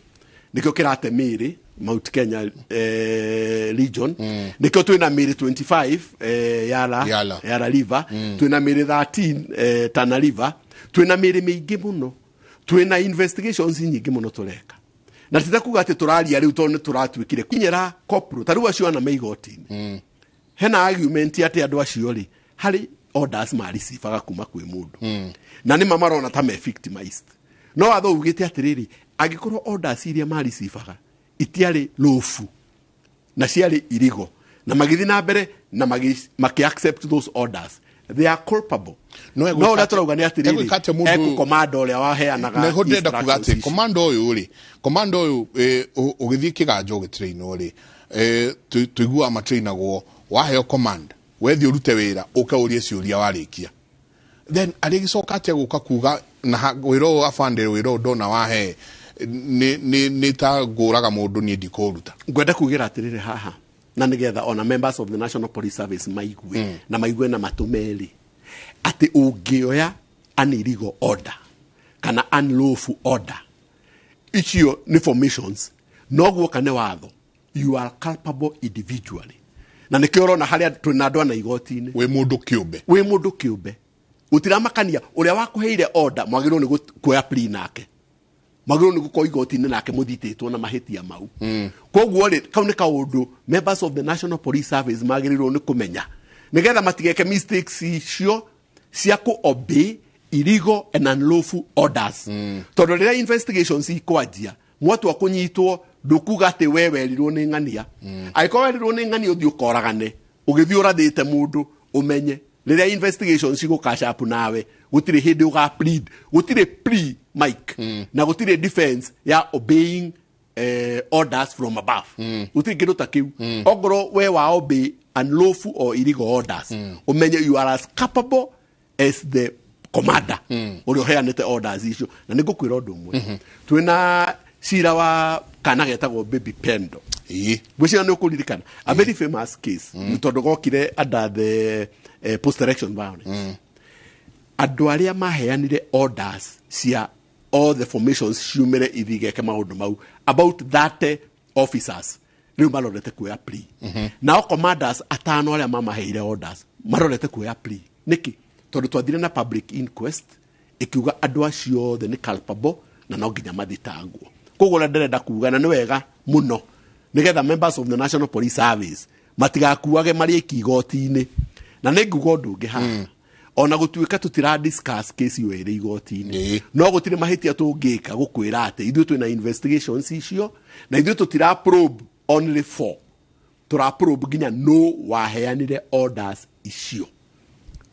nĩkĩo kĩrate mĩĩrĩ Mount Kenya region, nĩkĩo twĩna mĩĩrĩ 25 Yala, Yala. Yala River, twĩna mĩĩrĩ 13 Tana River, twĩna mĩĩrĩ mĩingĩ mũno, twĩna investigations nyingĩ mũno tũreka. Na ti ta kuga atĩ tũraria rĩu tondũ nĩ tũratuĩkire kinyĩra kopro ta rĩu acio ana me igoti-inĩ, hena argument atĩ andũ acio rĩ, harĩ orders maricibaga kuma kwĩ mũndũ, na nĩ ma marona ta me victimized. No watho ugĩte atĩrĩrĩ, angĩkorwo orders iria maricibaga itiarĩ lawful na ciarĩ irigo, na magĩthiĩ na mbere na maki accept those orders, they are culpable. No no ũrĩa tũrauga nĩ atĩrĩrĩ, egwĩka atĩa mũndũ- ekũkomanda ũrĩa waheanaga nĩho ndĩrenda kuga instructions atĩ ici. komando ũyũ rĩ, komando ũyũ ũgĩthiĩ kĩganjo ũgĩtrainwo rĩ, tũiguaga matrainagwo waheo command, wethiĩ ũrute wĩra, ũke ũrie ciũria warĩkia. Then arĩgĩcoka atĩa gũka kuga na wĩra ũyũ abande, wĩra ũyũ ndona wahe nĩ ta ngũraga mũndũ, niĩ ndikũruta? Ngwenda kugĩra atĩrĩrĩ haha, na nĩgetha ona members of the National Police Service maigue, na maigue na matũ merĩ, atĩ ũngĩoya an illegal order kana unlawful order, icio nĩ formations, no guoka nĩ watho, you are culpable individually. Na nĩkĩo ũrona harĩa twĩna andũ ana igoti-inĩ. Wĩ mũndũ kĩũmbe. Wĩ mũndũ kĩũmbe, gũtiramakania ũrĩa wakũheire order, mwagĩrĩirwo nĩ kuoya plea nake. Magĩrĩirwo nĩ gũkorwo igoti-inĩ nake mũthitĩtwo na mahĩtia mau. Koguo rĩ, kau nĩ kaũndũ members of the National Police Service magĩrĩirwo nĩ kũmenya nĩgetha matigeke mistakes icio cia kũ obey illegal and unlawful orders, tondũ rĩrĩa investigations ikwanjia, mwatua kũnyitwo, ndũkuga atĩ we werirwo nĩ ng'ania. Angĩkorwo werirwo nĩ ng'ania ũthiĩ ũkoragane, ũgĩthiĩ ũrathĩte mũndũ, ũmenye rĩrĩa investigations cigũkacapu nawe, gũtirĩ hĩndĩ ũga plead, gũtirĩ plea, Mike, na gũtirĩ defense ya obeying orders from above. Gũtirĩ kĩndũ ta kĩu. Ongorwo we wa obey unlawful or illegal orders, ũmenye you are as culpable as the commander ũrĩa ũheanĩte orders icio. Na nĩ ngũkwĩra ũndũ ũmwe, twĩna cira wa kana getagwo Baby Pendo. Ngwĩciria nĩ ũkũririkana, a very famous case, tondũ gokire under the post election violence. Andũ arĩa maheanire orders cia all the formations ciumĩre ithigeke maũndũ mau, about 30 officers, rĩu marorete kuoya plea. Nao commanders atano arĩa mamaheire orders marorete kuoya plea. Nĩkĩ? Tondũ twathire na public inquest ĩkiuga andũ acio othe nĩ culpable na no nginya mathitangwo. Koguo ũrĩa ndĩrenda kuga, na nĩ wega mũno nĩgetha members of the National Police Service matigakuage marĩ aiki igoti-inĩ. Na nĩ nguga ũndũ ũngĩ haha, ona gũtuĩka tũtira discuss case ĩyo ĩrĩ igoti-inĩ, no gũtirĩ mahĩtia tũngĩka gũkwĩra atĩ ithuĩ twĩna investigations icio, na ithuĩ tũtira probe only four, tũra probe nginya no waheanire orders icio,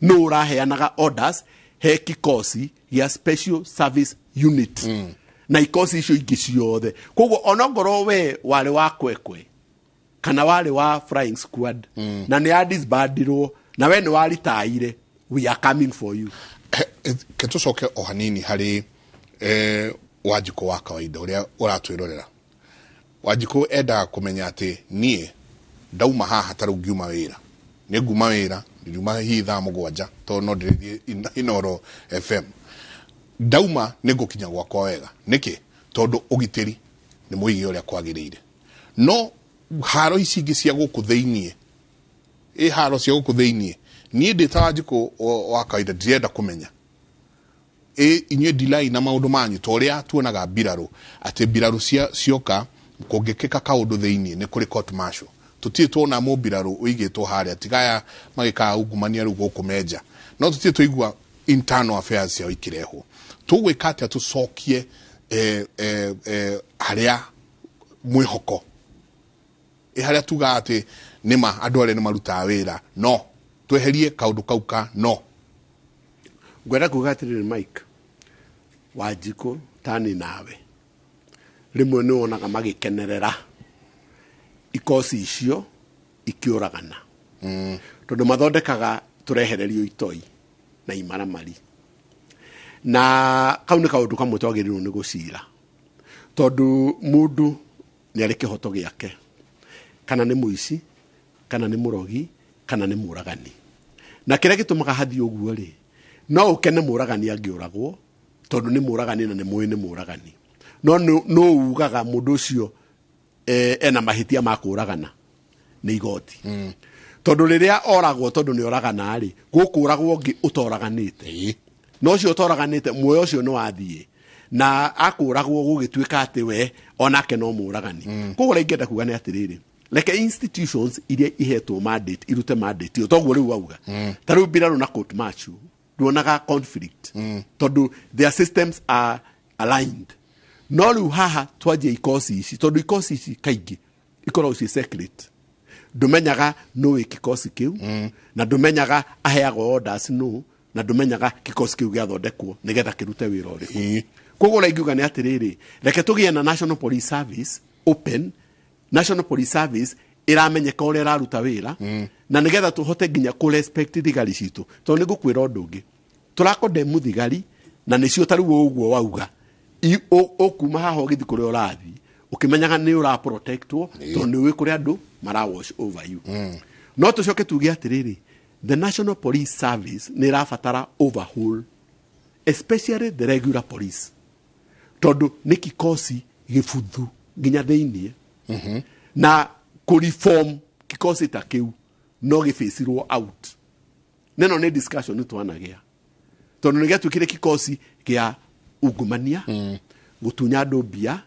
no ũraheanaga orders he kikosi gĩa special service unit na ikosi icio ingĩ ciothe. Koguo onongorwo we warĩ wa kwekwe kana warĩ wa flying squad na nĩ ya disbandirwo na we nĩ waritaire, we are coming for you. Ke tũcoke o hanini harĩ Wanjikũ wa kawaida ũrĩa ũratwĩrorera. Wanjikũ endaga kũmenya atĩ niĩ ndauma haha, ta rĩu ngiuma wĩra, nĩ nguma wĩra, ndiriuma hihi thaa 7, tondũ no ndĩrĩthiĩ Inooro FM, ndauma nĩ ngũkinya gwakwa wega. Nĩkĩ? Tondũ ũgitĩri nĩ mũige ũrĩa kwagĩrĩire. No haro ici ingĩ cia gũkũ thĩiniĩ, ĩ haro cia gũkũ thĩiniĩ, niĩ ndĩ ta Wanjikũ wa kawaida ndirenda kũmenya ĩ inyuĩ ndilai na maũndũ manyu, ta ũrĩa tuonaga mbirarũ, atĩ mbirarũ cioka kũngĩkĩka kaũndũ thĩiniĩ nĩ kũrĩ court martial. Tũtirĩ tuona mũmbirarũ ũigĩtwo harĩa, tigaya magĩkaga ungumania rĩu gũkũ menja, no tũtirĩ tũigua internal affairs ciao ikĩrehwo. Tũgwĩka atĩa tũcokie harĩa mwĩhoko, ĩ harĩa tugaga atĩ nĩma andũ arĩa nĩ marutaga wĩra, no tweherie kaũndũ kau ka no? Ngwenda kuga atĩrĩrĩ, Mike, Wanjikũ, tani nawe rĩmwe nĩ wonaga magĩkenerera ikosi icio ikĩũragana, tondũ mathondekaga tũrehererio itoi na imaramari, na kau nĩ kaũndũ kamwe twagĩrĩirwo nĩ gũcira, tondũ mũndũ nĩ arĩ kĩhoto gĩake, kana nĩ mũici, kana nĩ mũrogi, kana nĩ mũragani. Na kĩrĩa gĩtũmaga hathiĩ ũguo rĩ, no ũkene mũragani angĩũragwo tondũ nĩ mũragani na nĩ mũĩ nĩ mũragani, no no ugaga mũndũ ũcio ena mahĩtia ma kũragana nĩ igoti, tondũ rĩrĩa oragwo tondũ nĩ oragana rĩ, gũkũragwo ũngĩ ũtoraganĩte, no ũcio ũtoraganĩte muoyo ũcio nĩ wathiĩ, na akũragwo gũgĩtuĩka atĩ we onake no mũragani. Koguo ũrĩa ingĩenda kuga nĩ atĩrĩrĩ, reke institutions iria ihetwo mandate irute mandate ĩyo, toguo rĩu wauga, ta rĩu mbirarũ na court martial nduonaga conflict, tondũ their systems are aligned. No rĩu haha twanjia ikosi ici, tondũ ikosi ici kaingĩ ikoragwo ciĩ secret, ndũmenyaga nũ wĩ kikosi kĩu, na ndũmenyaga aheagwo orders nũ, na ndũmenyaga kikosi kĩu gĩathondekwo nĩgetha kĩrute wĩra ũrĩkũ. Koguo ũrĩa ingiuga nĩ atĩrĩrĩ, reke tũgĩe na National Police Service, open National Police Service ĩramenyeka ũrĩa ĩraruta wĩra, na nĩgetha tũhote nginya kũ respect thigari citũ, tondũ nĩ ngũkwĩra ũndũ ũngĩ, tũrakondemu thigari na nĩcio ta rĩu ũguo wauga, ũkuma haha ũgĩthiĩ kũrĩa ũrathiĩ ũkĩmenyaga nĩ ũra protectwo, tondũ nĩ ũĩ kũrĩa andũ mara watch over you. No tũcoke tuge atĩrĩrĩ, the National Police Service nĩ ĩrabatara overhaul, especially the regular police, tondũ nĩ kikosi gĩbuthu nginya thĩiniĩ, na kũreform kikosi ta kĩu no gĩbĩcirwo out. Neno nĩ discussion twanagĩa, tondũ nĩ gĩatuĩkire kikosi kĩa ungumania. Gũtunya andũ mbia,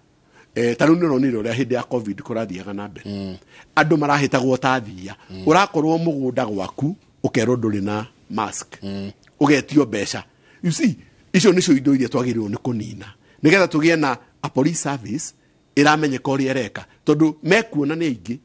ta rĩu nĩũronire ũrĩa hĩndĩ ya COVID kũrathiaga na mbere, andũ marahĩtagwo ta thia. Ũrakorwo mũgũnda gwaku, ũkerwo ndũrĩ na mask, ũgetio mbeca. You see, icio nĩcio indo iria twagĩrĩirwo nĩ kũnina nĩgetha tũgĩe na a police service ĩramenyeka ũrĩa ĩreka, tondũ mekuona nĩ aingĩ.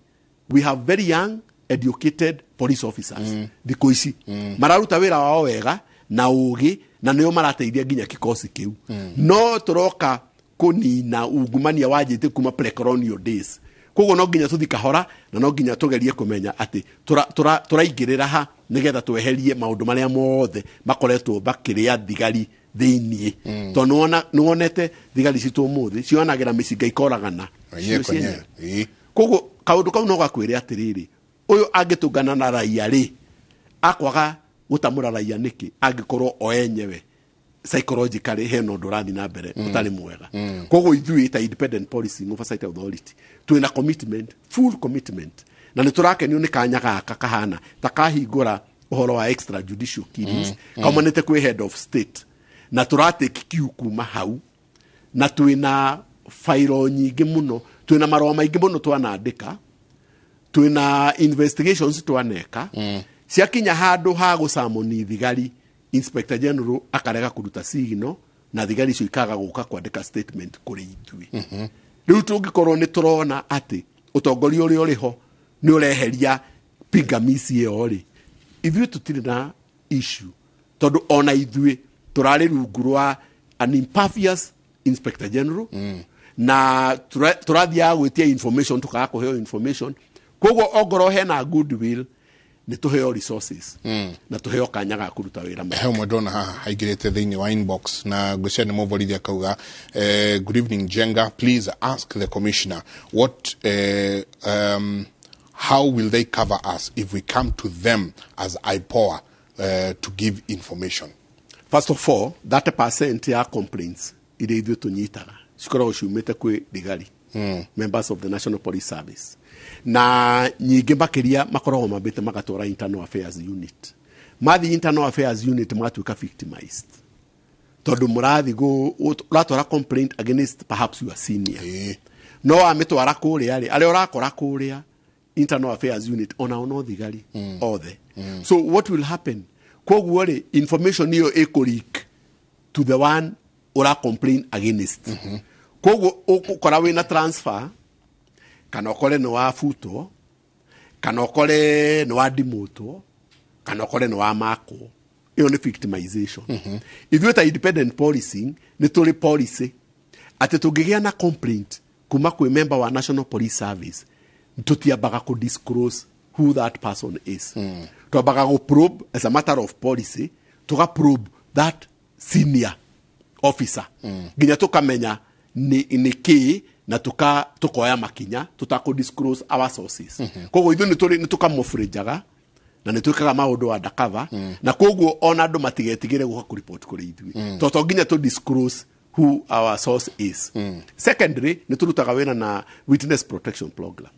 We have very young educated police officers thikũ ici, mararuta wĩra wao wega na ũgĩ, na nĩo marateithia nginya kikosi kĩu. No tũroka kũnina ungumania wanjĩte kuma pre-colonial days, koguo no nginya tũthi kahora na no nginya tũgerie kũmenya atĩ tũraingĩrĩra ha nĩgetha tweherie maũndũ marĩa mothe makoretwo makĩrĩa thigari thĩiniĩ, tondũ nĩwonete thigari citũ ũmũthĩ cionagĩra mĩcinga ikoragana Wenyewe cio kwa cienyewe. wenyewe. Koguo kaũndũ kau no gakwĩre atĩrĩrĩ, ũyũ angĩtũngana na raia rĩ, akwaga gũtamũra raia nĩkĩ angĩkorwo o enyewe psychologically hena ũndũ ũrathiĩ na mbere ũtarĩ mwega? Koguo ithuĩ ta Independent Policing Oversight Authority twĩna commitment, full commitment, na nĩ tũrakenio nĩ kanya gaka kahana ta kahingũra ũhoro wa extrajudicial killings kaumanĩte kwĩ head of state, na tũratake cue kuma hau, na twĩna fairo nyingĩ mũno, twĩna marũa maingĩ mũno twanandĩka, twĩna investigations twaneka. Ciakinya handũ ha gũcamoni thigari, inspector general akarega kũruta signal na thigari icio ikaga gũka kwandĩka statement kũrĩ ithuĩ. Rĩu tũngĩkorwo nĩ tũrona atĩ ũtongoria ũrĩa ũrĩ ho nĩ ũreheria pingamizi ĩyo rĩ, ithuĩ tũtirĩ na issue, tondũ ona ithuĩ tũrarĩ rungu rwa an impervious inspector general na tũrathiaga gwĩtia information, tũkaga kũheo information. Koguo ongorwo hena goodwill, nĩ tũheo resources na tũheo kanya ga kũruta wĩra. He ũmwe ndona haha aingĩrĩte thĩinĩ wa inbox na ngwĩciria nĩ mũborithi, akauga, "Good evening Jenga, please ask the commissioner what how will they cover us if we come to them as IPOA to give information?" First of all, 30% ya complaints iria ithuĩ tũnyitaga cikoragwo ciumĩte kwĩ thigari, members of the National Police Service, na nyingĩ makĩria makoragwo mambĩte magatwara internal affairs unit. Mathiĩ internal affairs unit magatuĩka victimized, tondũ mũrathi ũratwara complaint against perhaps your senior, no wamĩtwara kũrĩa rĩ, arĩa ũrakora kũrĩa internal affairs unit onao no thigari othe. So what will happen? Koguo rĩ, information ĩyo ĩkũ to the one ũra complain against. Koguo ũgũkora wĩna transfer, kana ũkore nĩ wabutwo, kana ũkore nĩ wandimũtwo, kana ũkore nĩ wamakwo. Ĩyo nĩ victimization. Ithuĩ ta independent policing nĩ tũrĩ policy atĩ tũngĩgĩa na complaint kuma kwĩ member wa National Police Service, tũtiambaga kũ disclose who that person is. Twambaga gũ probe as a matter of policy, tũga probe that senior officer nginya tũkamenya nĩ kĩĩ, na tukoya makinya tutakũ disclose our sources. Koguo ithuĩ nĩ tũkamũbũrĩnjaga na nĩ twĩkaga maũndũ undercover, na koguo ona andũ matigetigĩre gũka kũripoti kũrĩ ithuĩ, to to nginya tũ disclose who our source is. Secondly, nĩ tũrutaga wĩra na witness protection program.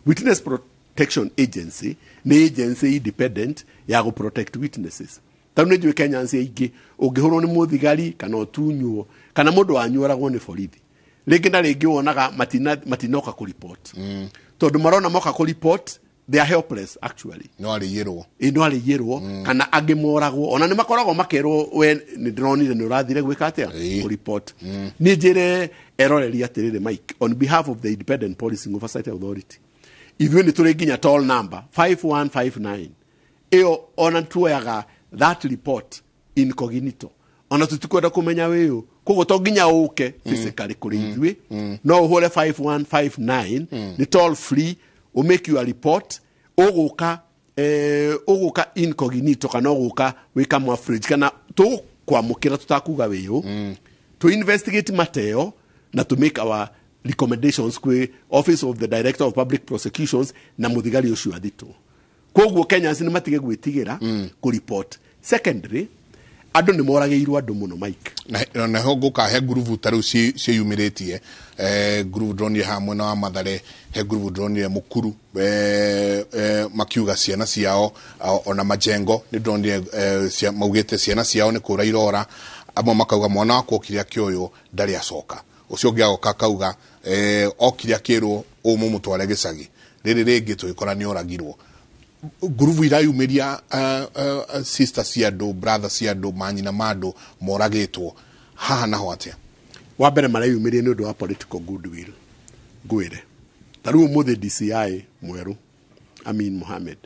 Witness Protection Agency nĩ agency independent ya gũ protect witnesses. Ta rĩu nĩ njũĩ Kenyans aingĩ, ũngĩhũrwo nĩ mũthigari kana ũtunywo kana mũndũ wanyu oragwo nĩ borithi, rĩngĩ na rĩngĩ wonaga matinoka kũripot, tondũ marona moka kũripot they are helpless actually. No arĩiyĩrwo. Ĩ, no arĩiyĩrwo kana angĩ moragwo. Ona nĩ makoragwo makerwo, "We nĩ ndĩronire nĩ ũrathire gwĩka atĩa, kũripot." Niĩ njĩre eroreri atĩrĩrĩ, Mike, on behalf of the Independent Policing Oversight Authority, ithuĩ nĩ tũrĩ nginya toll number 5159. Ĩyo ona tuoyaga that report incognito, ona tũtikwenda kũmenya wĩũ. Koguo to nginya ũke physically kũrĩ ithuĩ, no ũhũre 5159, nĩ toll free, ũmake your report. Ũgũka ũgũka incognito kana ũgũka wĩ camouflage, kana tũkwamũkĩra tũtakuga wĩũ, to investigate mateo na to make our recommendations kwĩ Office of the Director of Public Prosecutions na mũthigari ũcio athitwo. Koguo Kenyans nĩ matige gwĩtigĩra kũripot. Secondly, andũ nĩ moragĩirwo andũ mũno, Mike. Na naho ngũka he ngurubu ta rĩu ciĩyumĩrĩtie, ngurubu ndĩronire haha mwena wa Mathare, he ngurubu ndĩronire Mũkuru, makiuga ciana ciao, ona Majengo nĩ ndĩronire, maugĩte ciana ciao nĩ kũra irora. Amwe makauga mwana wakwa okire akĩoywo ndarĩ acoka. Ũcio ũngĩ agoka akauga okire akĩrwo ũũ mũmũtware gĩcagi rĩrĩ rĩngĩ tũgĩkora nĩ oragirwo. Ngurubu irayumĩria sister cia andũ, brother cia andũ, manyina ma andũ moragĩtwo haha naho atĩa? Wa mbere mareyumĩria nĩ ũndũ wa political goodwill. Ngwĩre ta rĩu ũmũthĩ DCI mwerũ Amin Mohamed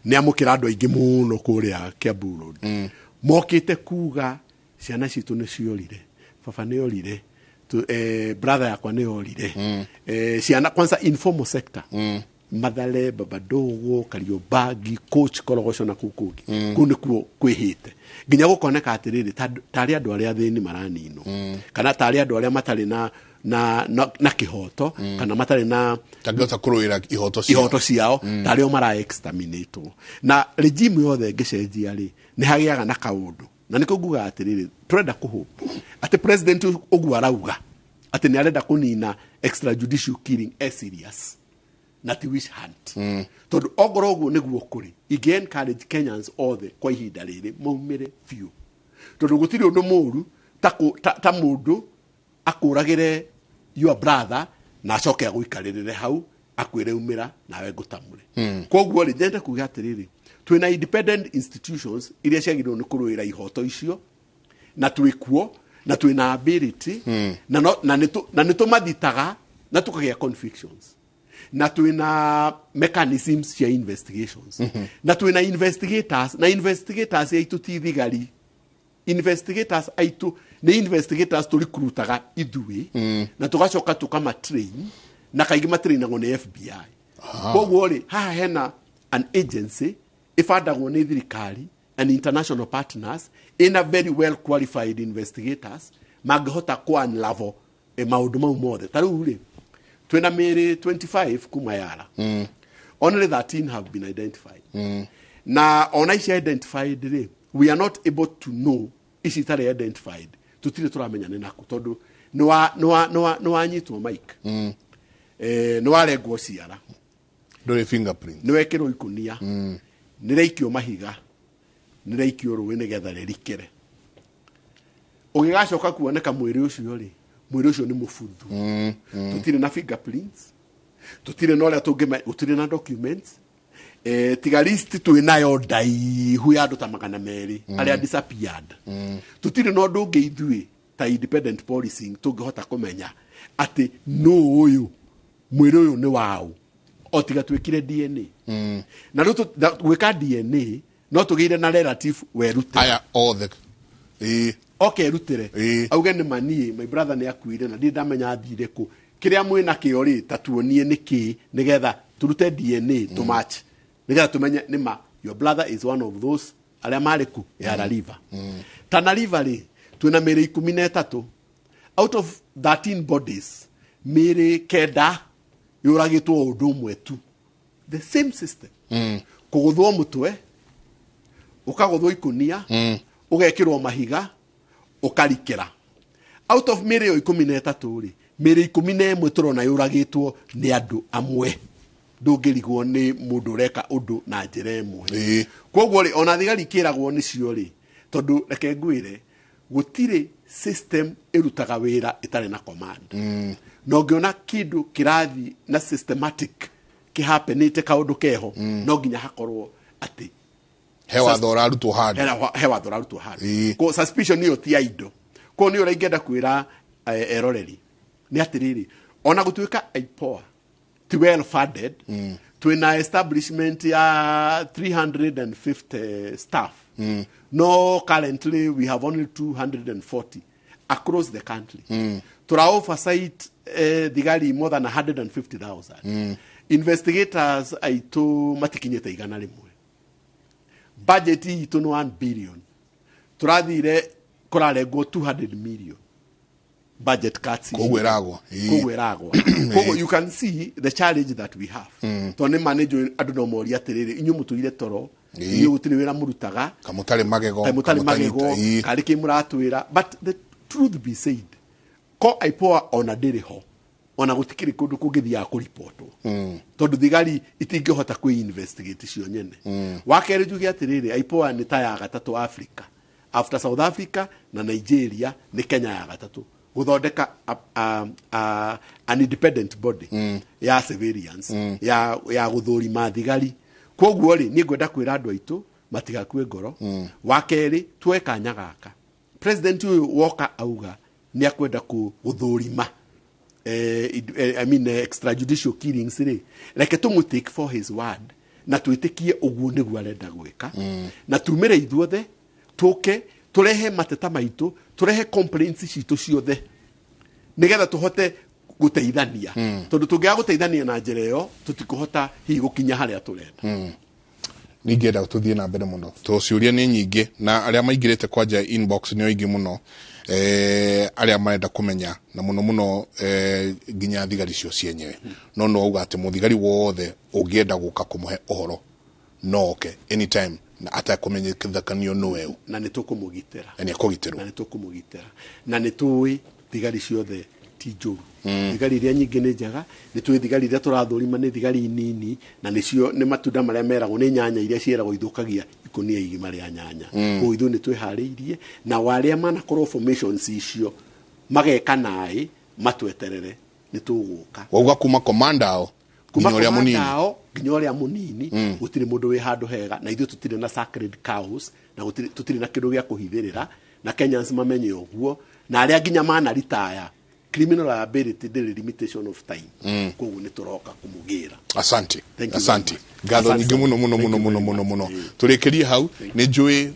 nĩ amũkĩra andũ aingĩ mũno kũrĩa Kiambu Road. Mokĩte kuga ciana citũ nĩ ciorire, baba nĩ orire, brother yakwa nĩ orire. Ciana kwanza informal sector, Mathare, Babadogo, Kariobangi, Coach, Korogoco na kũu kũngĩ. Kũu nĩkuo kwĩhĩte nginya gũkoneka atĩrĩrĩ tarĩ andũ arĩa athĩni maraninwo, kana tarĩ andũ arĩa matarĩ na kĩhoto, kana matarĩ na tangĩhota kũrũĩra ihoto ciao. Ihoto ciao. Tarĩ o mara exterminatwo na regime yothe ĩngĩcenjia rĩ, nĩ hagĩaga na kaũndũ, na nĩkĩo ngugaga atĩrĩrĩ, tũrenda kũhope atĩ president ũguo arauga atĩ nĩ arenda kũnina extrajudicial killing e serious na ti wish hunt, tondũ ongorwo ũguo nĩguo kũrĩ, ingĩ encourage Kenyans othe kwa ihinda rĩrĩ maumĩre biũ, tondũ gũtirĩ ũndũ mũru ta mũndũ akũragĩre your brother na acoke agũikarĩrĩre hau akwĩre umĩra nawe ngũtamũre. Koguo rĩ, nyende kuga atĩrĩrĩ, twĩna independent institutions iria ciagĩrĩirwo nĩ kũrũĩra ihoto icio, na twĩkuo na twĩna ability na, no, na, nĩ na nĩ tũmathitaga na tũkagĩa convictions, na twĩna mechanisms cia investigations, na twĩna investigators, na investigators aitũ ti thigari. Investigators aitũ nĩ investigators tũrikrutaga ithuĩ na tũgacoka tũkamatrain, na kaingĩ matrainagwo nĩ FBI. Koguo rĩ, haha hena an agency ĩbandagwo nĩ thirikari and international partners ina very well qualified investigators mangĩhota ku unravel maũndũ mau mothe. Ta rĩu rĩ, twĩna mĩĩrĩ 25 kuma Yara. Only 13 have been identified, na ona ici identified rĩ, we are not able to know ici itarĩ identified. Tũtirĩ tũramenya nĩ nakũ, tondũ nĩ wanyitwo mike, nĩ warengwo ciara, ndũrĩ fingerprint, nĩ wekĩrwo ikunia, nĩ rĩaikio mahiga, nĩ rĩaikio rũĩ nĩgetha rĩrikĩre. Ũgĩgacoka kuoneka mwĩrĩ ũcio rĩ, mwĩrĩ ũcio nĩ mũbuthu. Tũtirĩ na fingerprints, tũtirĩ na ũrĩa tũngĩme, gũtirĩ na documents, tiga list twĩ nayo ndaihu ya andũ ta 200 arĩa disappeared. Tũtirĩ na ũndũ ũngĩ ithuĩ ta independent policing tũngĩhota kũmenya atĩ nũ ũyũ, mwĩrĩ ũyũ nĩ waũ, o tiga twĩkire DNA. Na rĩu gwĩka DNA no tũgĩire na relative werutĩra aya othe. Oke erutĩre auge nĩ maniĩ my brother nĩ akuire na ndirĩ ndamenya athire kũ, kĩrĩa mwĩna kĩo rĩ, ta tuonie nĩ kĩ nĩgetha tũrute DNA tũ match nĩgetha tũmenye nĩ ma your brother is one of those arĩa marĩ ku Yara River. Tana River rĩ, twĩna mĩĩrĩ 13 out of 13 bodies. Mĩĩrĩ 9 yũragĩtwo o ũndũ ũmwe tu, the same system, kũgũthwo mũtwe, ũkagũthwo ikunia, ũgekĩrwo mahiga, ũkarikĩra. Out of mĩĩrĩ ĩyo 13 rĩ, mĩĩrĩ 11 tũrona yũragĩtwo nĩ andũ amwe. Ndũngĩrigwo nĩ mũndũ ũreka ũndũ na njĩra ĩmwe. Koguo rĩ, ona thigari ikĩragwo nĩcio rĩ, tondũ reke ngwĩre, gũtirĩ system ĩrutaga wĩra ĩtarĩ na command. Na ũngĩona kĩndũ kĩrathiĩ na systematic kĩhapenĩte, kaũndũ keho, no nginya hakorwo atĩ he watho ũrarutwo handũ. He watho ũrarutwo handũ. Ko suspicion ĩyo ti ya indo. Ko nĩ ũrĩa ingĩenda kwĩra eroreri nĩ atĩrĩrĩ, ona gũtuĩka IPOA ti well funded, twĩna establishment ya 350 staff, no currently we have only 240 across the country. Tura oversight thigari more than 150,000. Investigators aitũ matikinyĩte 100. Budget itũ nĩ 1 billion, tũrathire kũrarengwo 200 million budget cuts. Koguo ĩragwa. Koguo ĩragwa. Koguo you can see the challenge that we have, tondũ nĩ manage andũ no moria atĩrĩrĩ, inyuĩ mũtũire toro, inyuĩ gũtirĩ wĩra mũrutaga, kamũtarĩ magego, kaĩ mũtarĩ magego, karĩ kĩ mũratwĩra? But the truth be said, ko IPOA ona ndĩrĩ ho, ona gũtikĩrĩ kũndũ kũngĩthiaga kũripotwo, tondũ thigari itingĩhota kwĩ investigate cio nyene. Wa kerĩ, njuge atĩrĩrĩ, IPOA nĩ ta ya gatatũ Africa after South Africa na Nigeria. Nĩ Kenya ya gatatũ. Gũthondeka an independent body ya civilians ya gũthũrima thigari. Koguo rĩ, niĩ ngwenda kwĩra andũ aitũ matigakue ngoro. Wa kerĩ, tuoe kanya gaka president ũyũ woka auga nĩ akwenda gũthũrima I mean, extrajudicial killings rĩ, reke tũmũ take for his word na twĩtĩkie ũguo nĩguo arenda gwĩka, na tumĩre ithuothe tũke tũrehe mateta maitũ, tũrehe complaints citũ ciothe, nĩgetha tũhote gũteithania, tondũ tũngĩaga gũteithania na njĩra ĩyo, tũtikũhota hihi gũkinya harĩa tũrenda. Ningĩenda tũthiĩ na mbere mũno to ciũria nĩ nyingĩ, na arĩa maingĩrĩte kwanja inbox nĩ aingĩ mũno, arĩa marenda kũmenya na mũno mũno, nginya thigari cio cienyewe. No auga atĩ mũthigari wothe ũngĩenda gũka kũmũhe ũhoro no oke anytime na atakũmenyithanio nũ eu. Na nĩ tũkũmũgitĩra. Na nĩ ekũgitĩrwo. Na nĩ tũkũmũgitĩra, na nĩ tũĩ thigari ciothe ti njũru. Thigari iria nyingĩ nĩ njega. Nĩ tũĩ thigari iria tũrathũrima nĩ thigari nini, na nĩcio nĩ matunda marĩa meragwo nĩ nyanya iria ciĩragwo ithũkagia ikũnia igima rĩa nyanya. Koguo ithuĩ nĩ twĩharĩirie, na warĩa manakorwo formations icio mageka naĩ, matweterere, nĩ tũgũka. Wauga kuma komanda ao kuma nginya ũrĩa mũnini. Komanda ao nginya ũrĩa mũnini. Gũtirĩ mũndũ wĩ handũ hega, na ithuĩ tũtirĩ na sacred cows, na tũtirĩ na kĩndũ gĩa kũhithĩrĩra, na Kenyans mamenye ũguo, na arĩa nginya mana ritaya, criminal liability ndĩrĩ limitation of time. Koguo nĩ tũroka kũmũgĩra. Asante. Thank you Asante. very much. Ngatho Asante nyingĩ sana. mũno mũno Thank mũno you mũno very mũno much. mũno. Tũrĩkĩrie hau. Nĩ njũĩ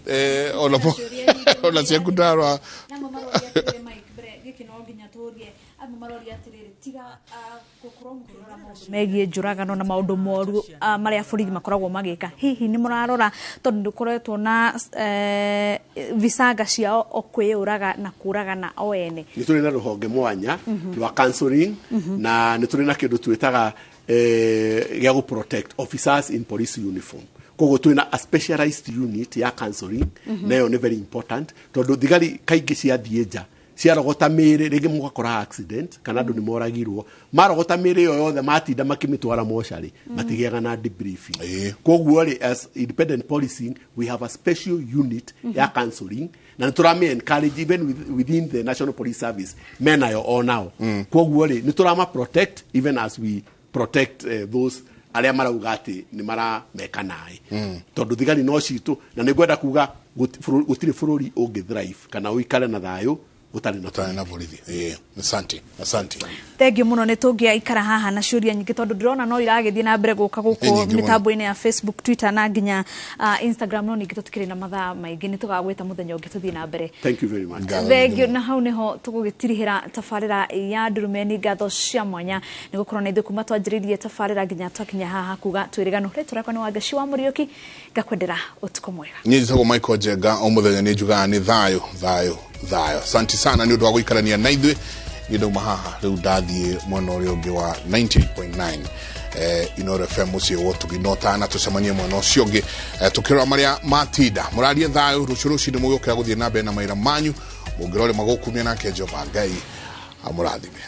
ona ciaku ndarwa. Namo maroria atĩrĩrĩ, Mike, mbere gĩkĩ no nginya tũrie, amwe maroria atĩrĩrĩ, tiga gũkorwo mũkĩrora maũndũ megiĩ njũragano na maũndũ moru marĩa borithi makoragwo magĩka, hihi nĩ mũrarora, tondũ nĩ ũkoretwo na visanga ciao o kwĩyũraga na kũragana o ene? Nĩ tũrĩ na rũhonge mwanya rwa counseling, na nĩ tũrĩ na kĩndũ twĩtaga gĩa gũ protect officers in police uniform. Koguo twĩna a specialized unit ya counseling. Na ĩyo nĩ very important, tondũ thigari kaingĩ ciathiĩ nja ciarogota mĩĩrĩ, rĩngĩ mũgakora accident kana andũ nĩ moragirwo, marogota mĩĩrĩ ĩyo yothe, matinda makĩmĩtwara mocarĩ, matigĩaga na debriefing. Koguo rĩ, as independent policing, we have a special unit ya counseling, na nĩ tũrame encourage even within the National Police Service menayo o nao. Koguo rĩ, nĩ tũrama protect even as we protect those arĩa marauga atĩ nĩ marameka naĩ, tondũ thigari no citũ, na nĩ ngwenda kuga gũtirĩ bũrũri ũngĩ thrive kana ũikare na thayũ ũtarĩ na Ũtarĩ na borithi. Asante, asante. Thengiũ mũno. Nĩ tũngĩaikara haha na ciũria nyingĩ, tondũ ndĩrona no iragĩthiĩ na mbere gũka Nĩ gũkũ nyingĩ mũno. mĩtambo-inĩ ya Facebook, Twitter na nginya Instagram, no ningĩ tũtikĩrĩ na mathaa maingĩ. Nĩ tũgagwĩta mũthenya ũngĩ tũthiĩ na mbere. Thank you very much. Thengiũ. Na hau nĩho tũgũgĩtirihĩra tabarĩra ya Ndurumeni. Ngatho cia mwanya nĩ gũkorwo na ithuĩ kuma twanjĩrĩirie tabarĩra nginya twakinya haha kuga twĩrĩgano. Rĩtwa rĩakwa nĩ Wangeci wa Mũriũki, ngakwendera ũtukũ mwega. Niĩ njĩtagwo Michael Njenga. O mũthenya nĩ njugaga nĩ thayũ, thayũ, thayũ. Asante sana nĩ ũndũ wa gũikarania na ithuĩ. Niĩ ndauma haha rĩu, ndathiĩ mwena ũrĩa ũngĩ wa 98.9 Inoro FM, mũciĩ wa ũtugi, no tana tũcemanie mwena ũcio ũngĩ, tũkĩrora marĩa matinda. Mũrarie thayũ. Rũciũ rũcinĩ mũgĩũkĩra gũthiĩ na mbere na mawĩra manyu, mũngĩrore magũkumia nake Jehova Ngai amũrathime.